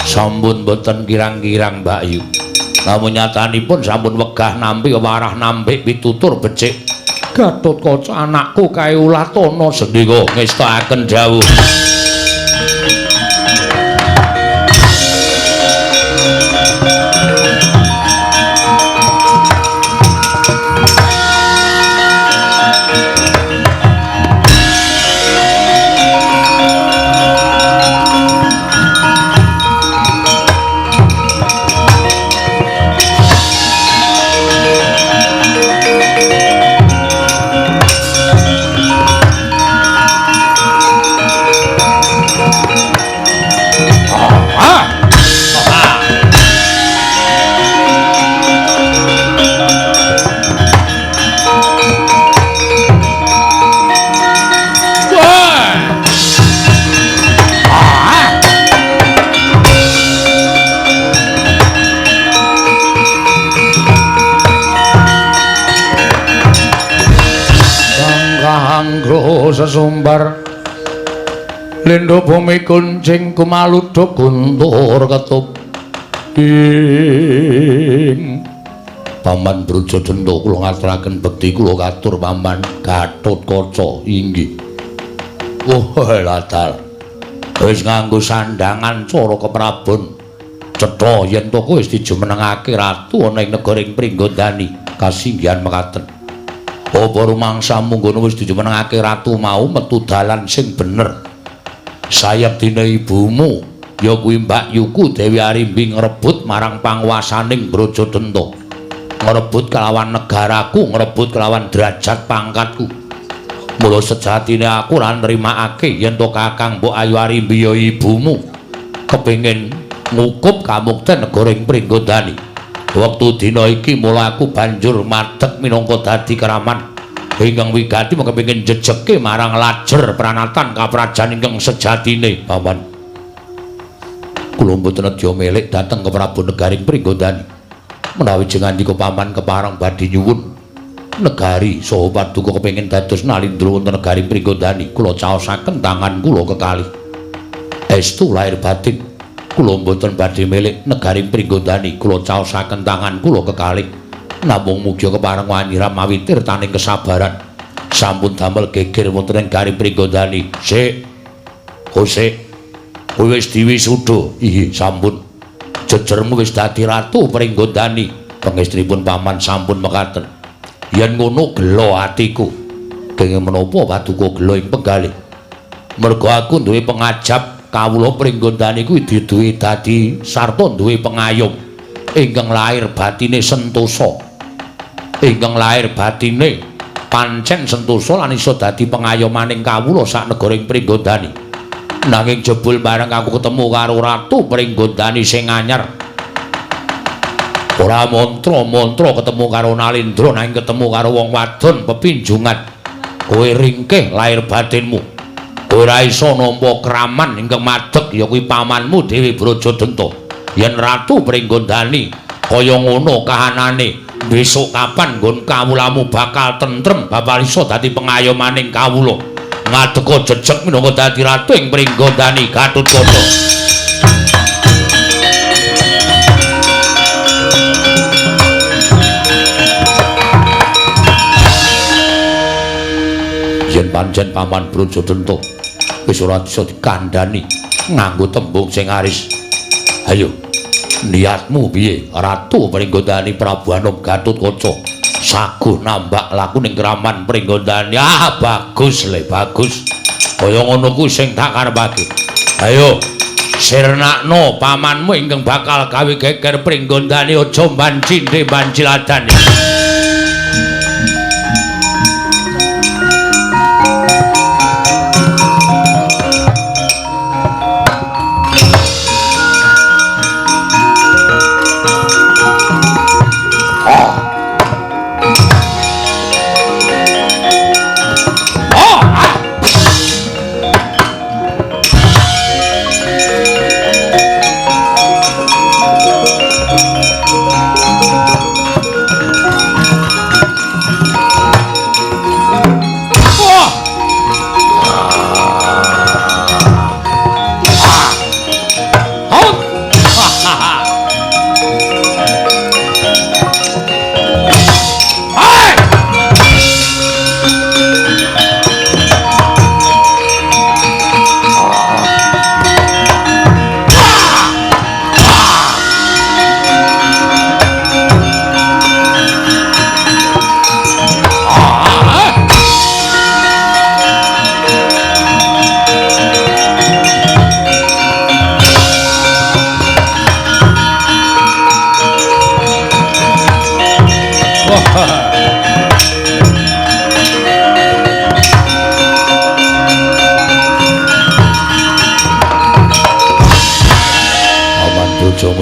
A: Sampun boten kirang-kirang Mbak Yu. Namun nyatanipun sampun wegah nampi warah nampi pitutur becik.
B: Gatotkaca anakku kae ulatana
A: sendika ngestakaken dawuh.
B: Sesumbar lindho bumi kuncing kumaluduk guntur ketup ing
A: Paman Brajadenta kula ngaturaken bekti kula katur Paman Gatotkaca inggih. Oh ladal wis nganggo sandhangan cara keprabon cetha yen to kowe wis dijumenengake ratu ana ing negara ing Pringgondani kasinggihan mekaten. Apa rumangsamu nggono wis dijumenengake ratu mau metu dalan sing bener. Sayep dina ibumu Ya kuwi Mbak Yuku Dewi Arimbi ngrebut marang panguwasaning Brajadenta. Ngrebut kelawan negaraku, ngrebut kelawan derajat pangkatku. Mula sejatine aku ora nrimakake yen to Kakang Mbok Ayu Arimbi ya ibumu kepengin ngukup kamukten negara ing Pringgondani. Wektu dina iki mula aku banjur madeg minangka dadi keraman ingkang wigati mung kepengin jejeke marang lajer pranatan kaprajan ingkang sejatine. Paman, kula mboten nedya milik dhateng ke Prabu Negaring Pringgondani. Menawi jengandika paman kepareng badhe nyuwun negari saha paduka kepengin dados nalindra wonten Negaring Pringgondani, kula caosaken tangan kula kekalih. Estu lahir batin kula mboten badhe milik Negaring Pringgondani, kula caosaken tangan kula kekalih. Namung mugi kepareng wanyiram mawi tirtaning kesabaran sampun damel geger wonten ing Negaring Pringgondani. Sik, kosik, kowe wis diwisuda? Inggih sampun. Jejermu wis dadi ratu Pringgondani. Pangestripun paman sampun mekaten. Yen ngono gelo atiku. Kenging menapa paduka gelo ing penggalih? Merga aku duwe pengajap kawula Pringgondani kuwi diduwe dadi sarta duwe pengayom ingkang lair batine sentosa. Ingkang lahir batine pancen sentosa lan iso dadi pengayomaning kawula sak negara ing Pringgondani. Nanging jebul bareng aku ketemu karo Ratu Pringgondani sing anyar. Ora mantra-mantra ketemu karo Nalindra nanging ketemu karo wong wadon pepinjungan. Kowe ringkih lahir batinmu. Kowe ora iso nampa kraman ingkang madeg ya kuwi pamanmu Dewi Brajadenta. Yen Ratu Pringgondani kaya ngono kahanane, besok kapan nggon kawulamu bakal tentrem bakal iso dadi pengayomaning kawula. Ngadeka jejeg minangka dadi ratu ing Pringgondani Gatotkaca. Yen pancen paman Brajadenta wis ora bisa dikandhani nganggo tembung sing aris. Ayo, niatmu piye? Ratu Pringgondani Prabu Anom Gatotkaca saguh nambak laku ning kraman Pringgondani. Ah, bagus le, bagus. Kaya ngono kuwi sing tak karepake. Ayo, sirnakno pamanmu ingkang bakal gawe geger Pringgondani, aja mbancinde mbanciladane.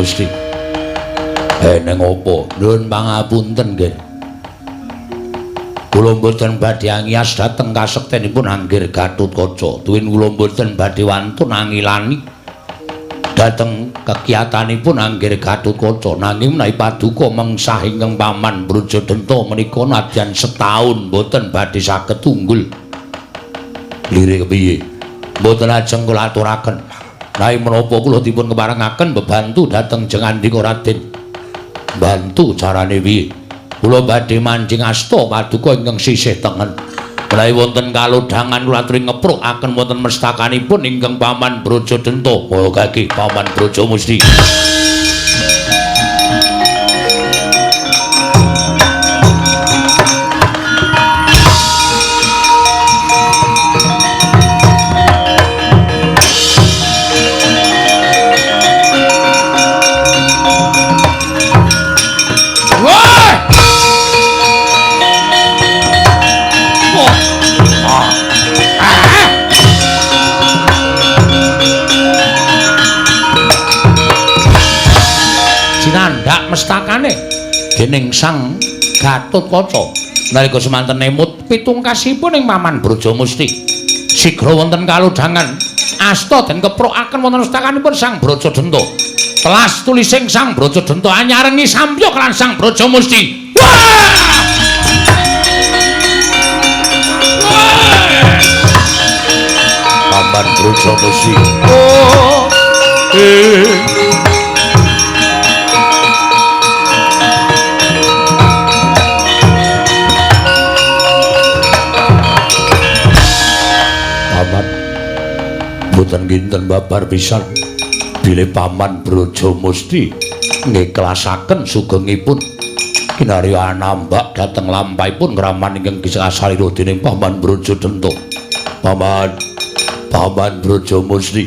A: Gusti. Eneng apa? Nuwun pangapunten nggih. Kula mboten badhe angiyas dhateng kasektenipun Anggir Gatotkaca. Tuwin kula mboten badhe wantun angilani dhateng kekiyatanipun Anggir Gatotkaca. Nanging menawi paduka mengsah ingkang paman Brajadenta menika nadyan setahun mboten badhe saged unggul. Lire kepiye? Mboten ajeng kula aturaken. Nanging menapa kula dipun keparengaken bebantu dhateng Jengandika Raden. Bantu carane piye? Kula badhe manjing asta paduka ingkang sisih tengen. Menawi wonten kalodhangan kula aturi ngeprukaken wonten mestakanipun ingkang paman Brajadenta. Oh kaki paman Braja Musti.
B: mestakane dening Sang Gatotkaca. Nalika semanten emut pitungkasipun ing Paman Brajamusti. Sigra wonten kalodhangan asta den keprokaken wonten mestakanipun Sang Brajadenta. Telas tulising Sang Brajadenta anyarengi sampyok lan Sang Brajamusti. Wah! Paman Brajamusti. Oh. Paman mboten kinten babar pisan bilih Paman Brajamusti ngiklasaken sugengipun kinarya anambak dhateng lampahipun ngraman ingkang kasalira dening Paman Brajadenta. Paman, Paman Brajamusti,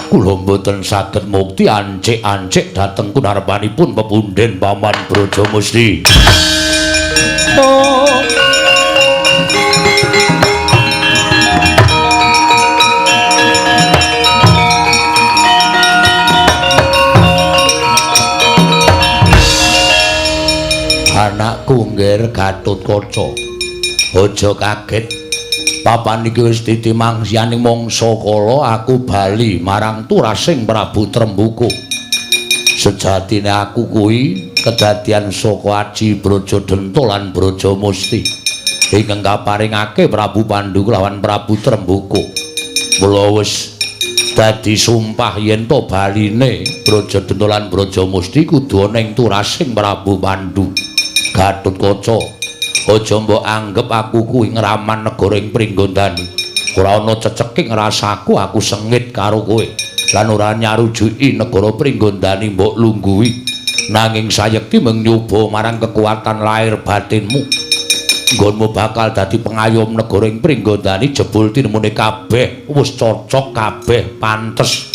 B: kula mboten saged mukti ancik-ancik dhateng kunarpanipun pepundhen Paman Brajamusti. Oh. Anakku Ngger Gatotkaca, aja kaget. Papan iki wis titimangsianing mangsa kala aku bali marang turasing Prabu Trembuku. Sejatine aku kuwi kedadian saka Aji Brajadenta lan Brajamusti ingkang kaparingake Prabu Pandu lawan Prabu Trembuku. Mula wis dadi sumpah yen to baline Brajadenta lan Brajamusti kudu ana ing turasing Prabu Pandu. Gatotkaca, aja mbok anggep aku kuwi ngraman negara ing Pringgondani. Ora ana ceceking rasaku aku sengit karo kowe lan ora nyarujuki negara Pringgondani mbok lungguhi. Nanging sayekti mung nyoba marang kekuatan lahir batinmu. Nggonmu bakal dadi pengayom negara ing Pringgondani jebul tinemune kabeh wis cocok kabeh pantes.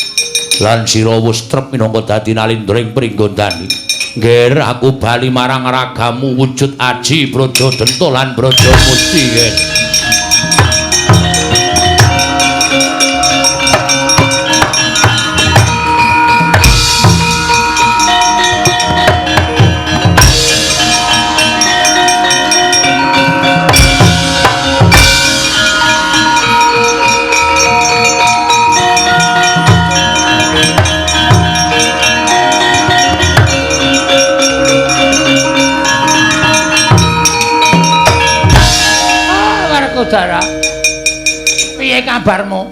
B: Lan sira wis trep minangka dadi nalindra ing Pringgondani. Ngger aku bali marang ragamu wujud Aji Brajadenta lan Brajamusti, Nger.
C: Werkudara, piye kabarmu?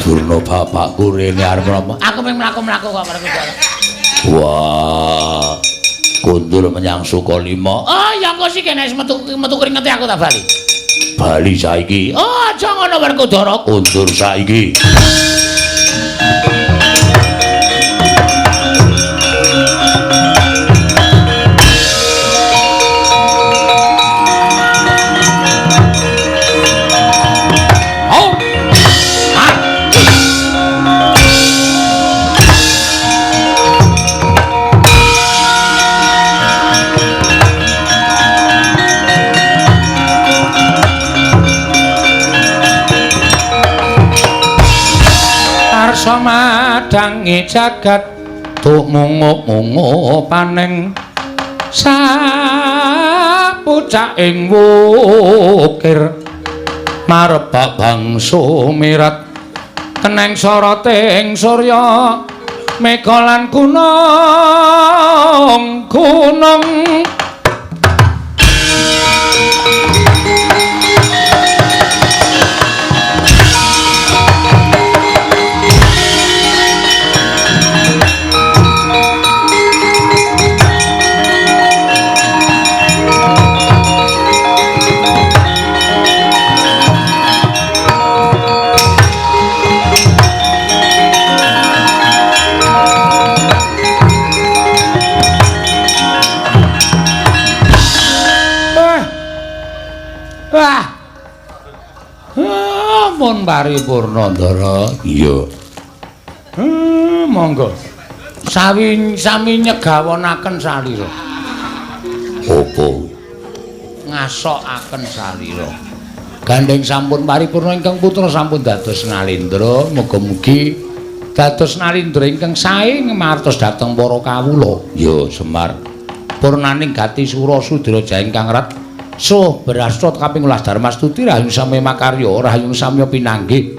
B: Durna bapakku rene arep napa?
C: Aku mung mlaku-mlaku kok Werkudara.
B: Wah, kundur menyang Sukalima.
C: Oh, ya engko sik nek metu metu kringete aku tak bali.
B: Bali saiki.
C: Oh, aja ngono Werkudara.
B: Kundur saiki.
C: Madangi jagat
B: tuk mungup-mungup paning sapucaking wukir marebak bangsa mirat keneng soroting surya mega lan gunung gunung. Pun paripurna, Ndara. Iya.
C: Monggo. Sami sami nyegawonaken salira.
B: Apa?
C: Ngasokaken salira. Gandeng sampun paripurna ingkang putra sampun dados nalendra, muga-mugi
B: Dados Narindra ingkang sae ngamartos dhateng para kawula. Ya Semar. Purnaning gati sura Sudra ingkang rat suh brasta kaping welas Darmastuti rahayu sami makarya rahayu samya pinanggih.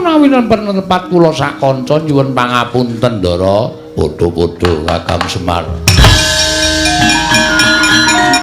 B: Menawi tempat kula sak kanca nyuwun pangapunten Ndara. Padha-padha Kakang Semar.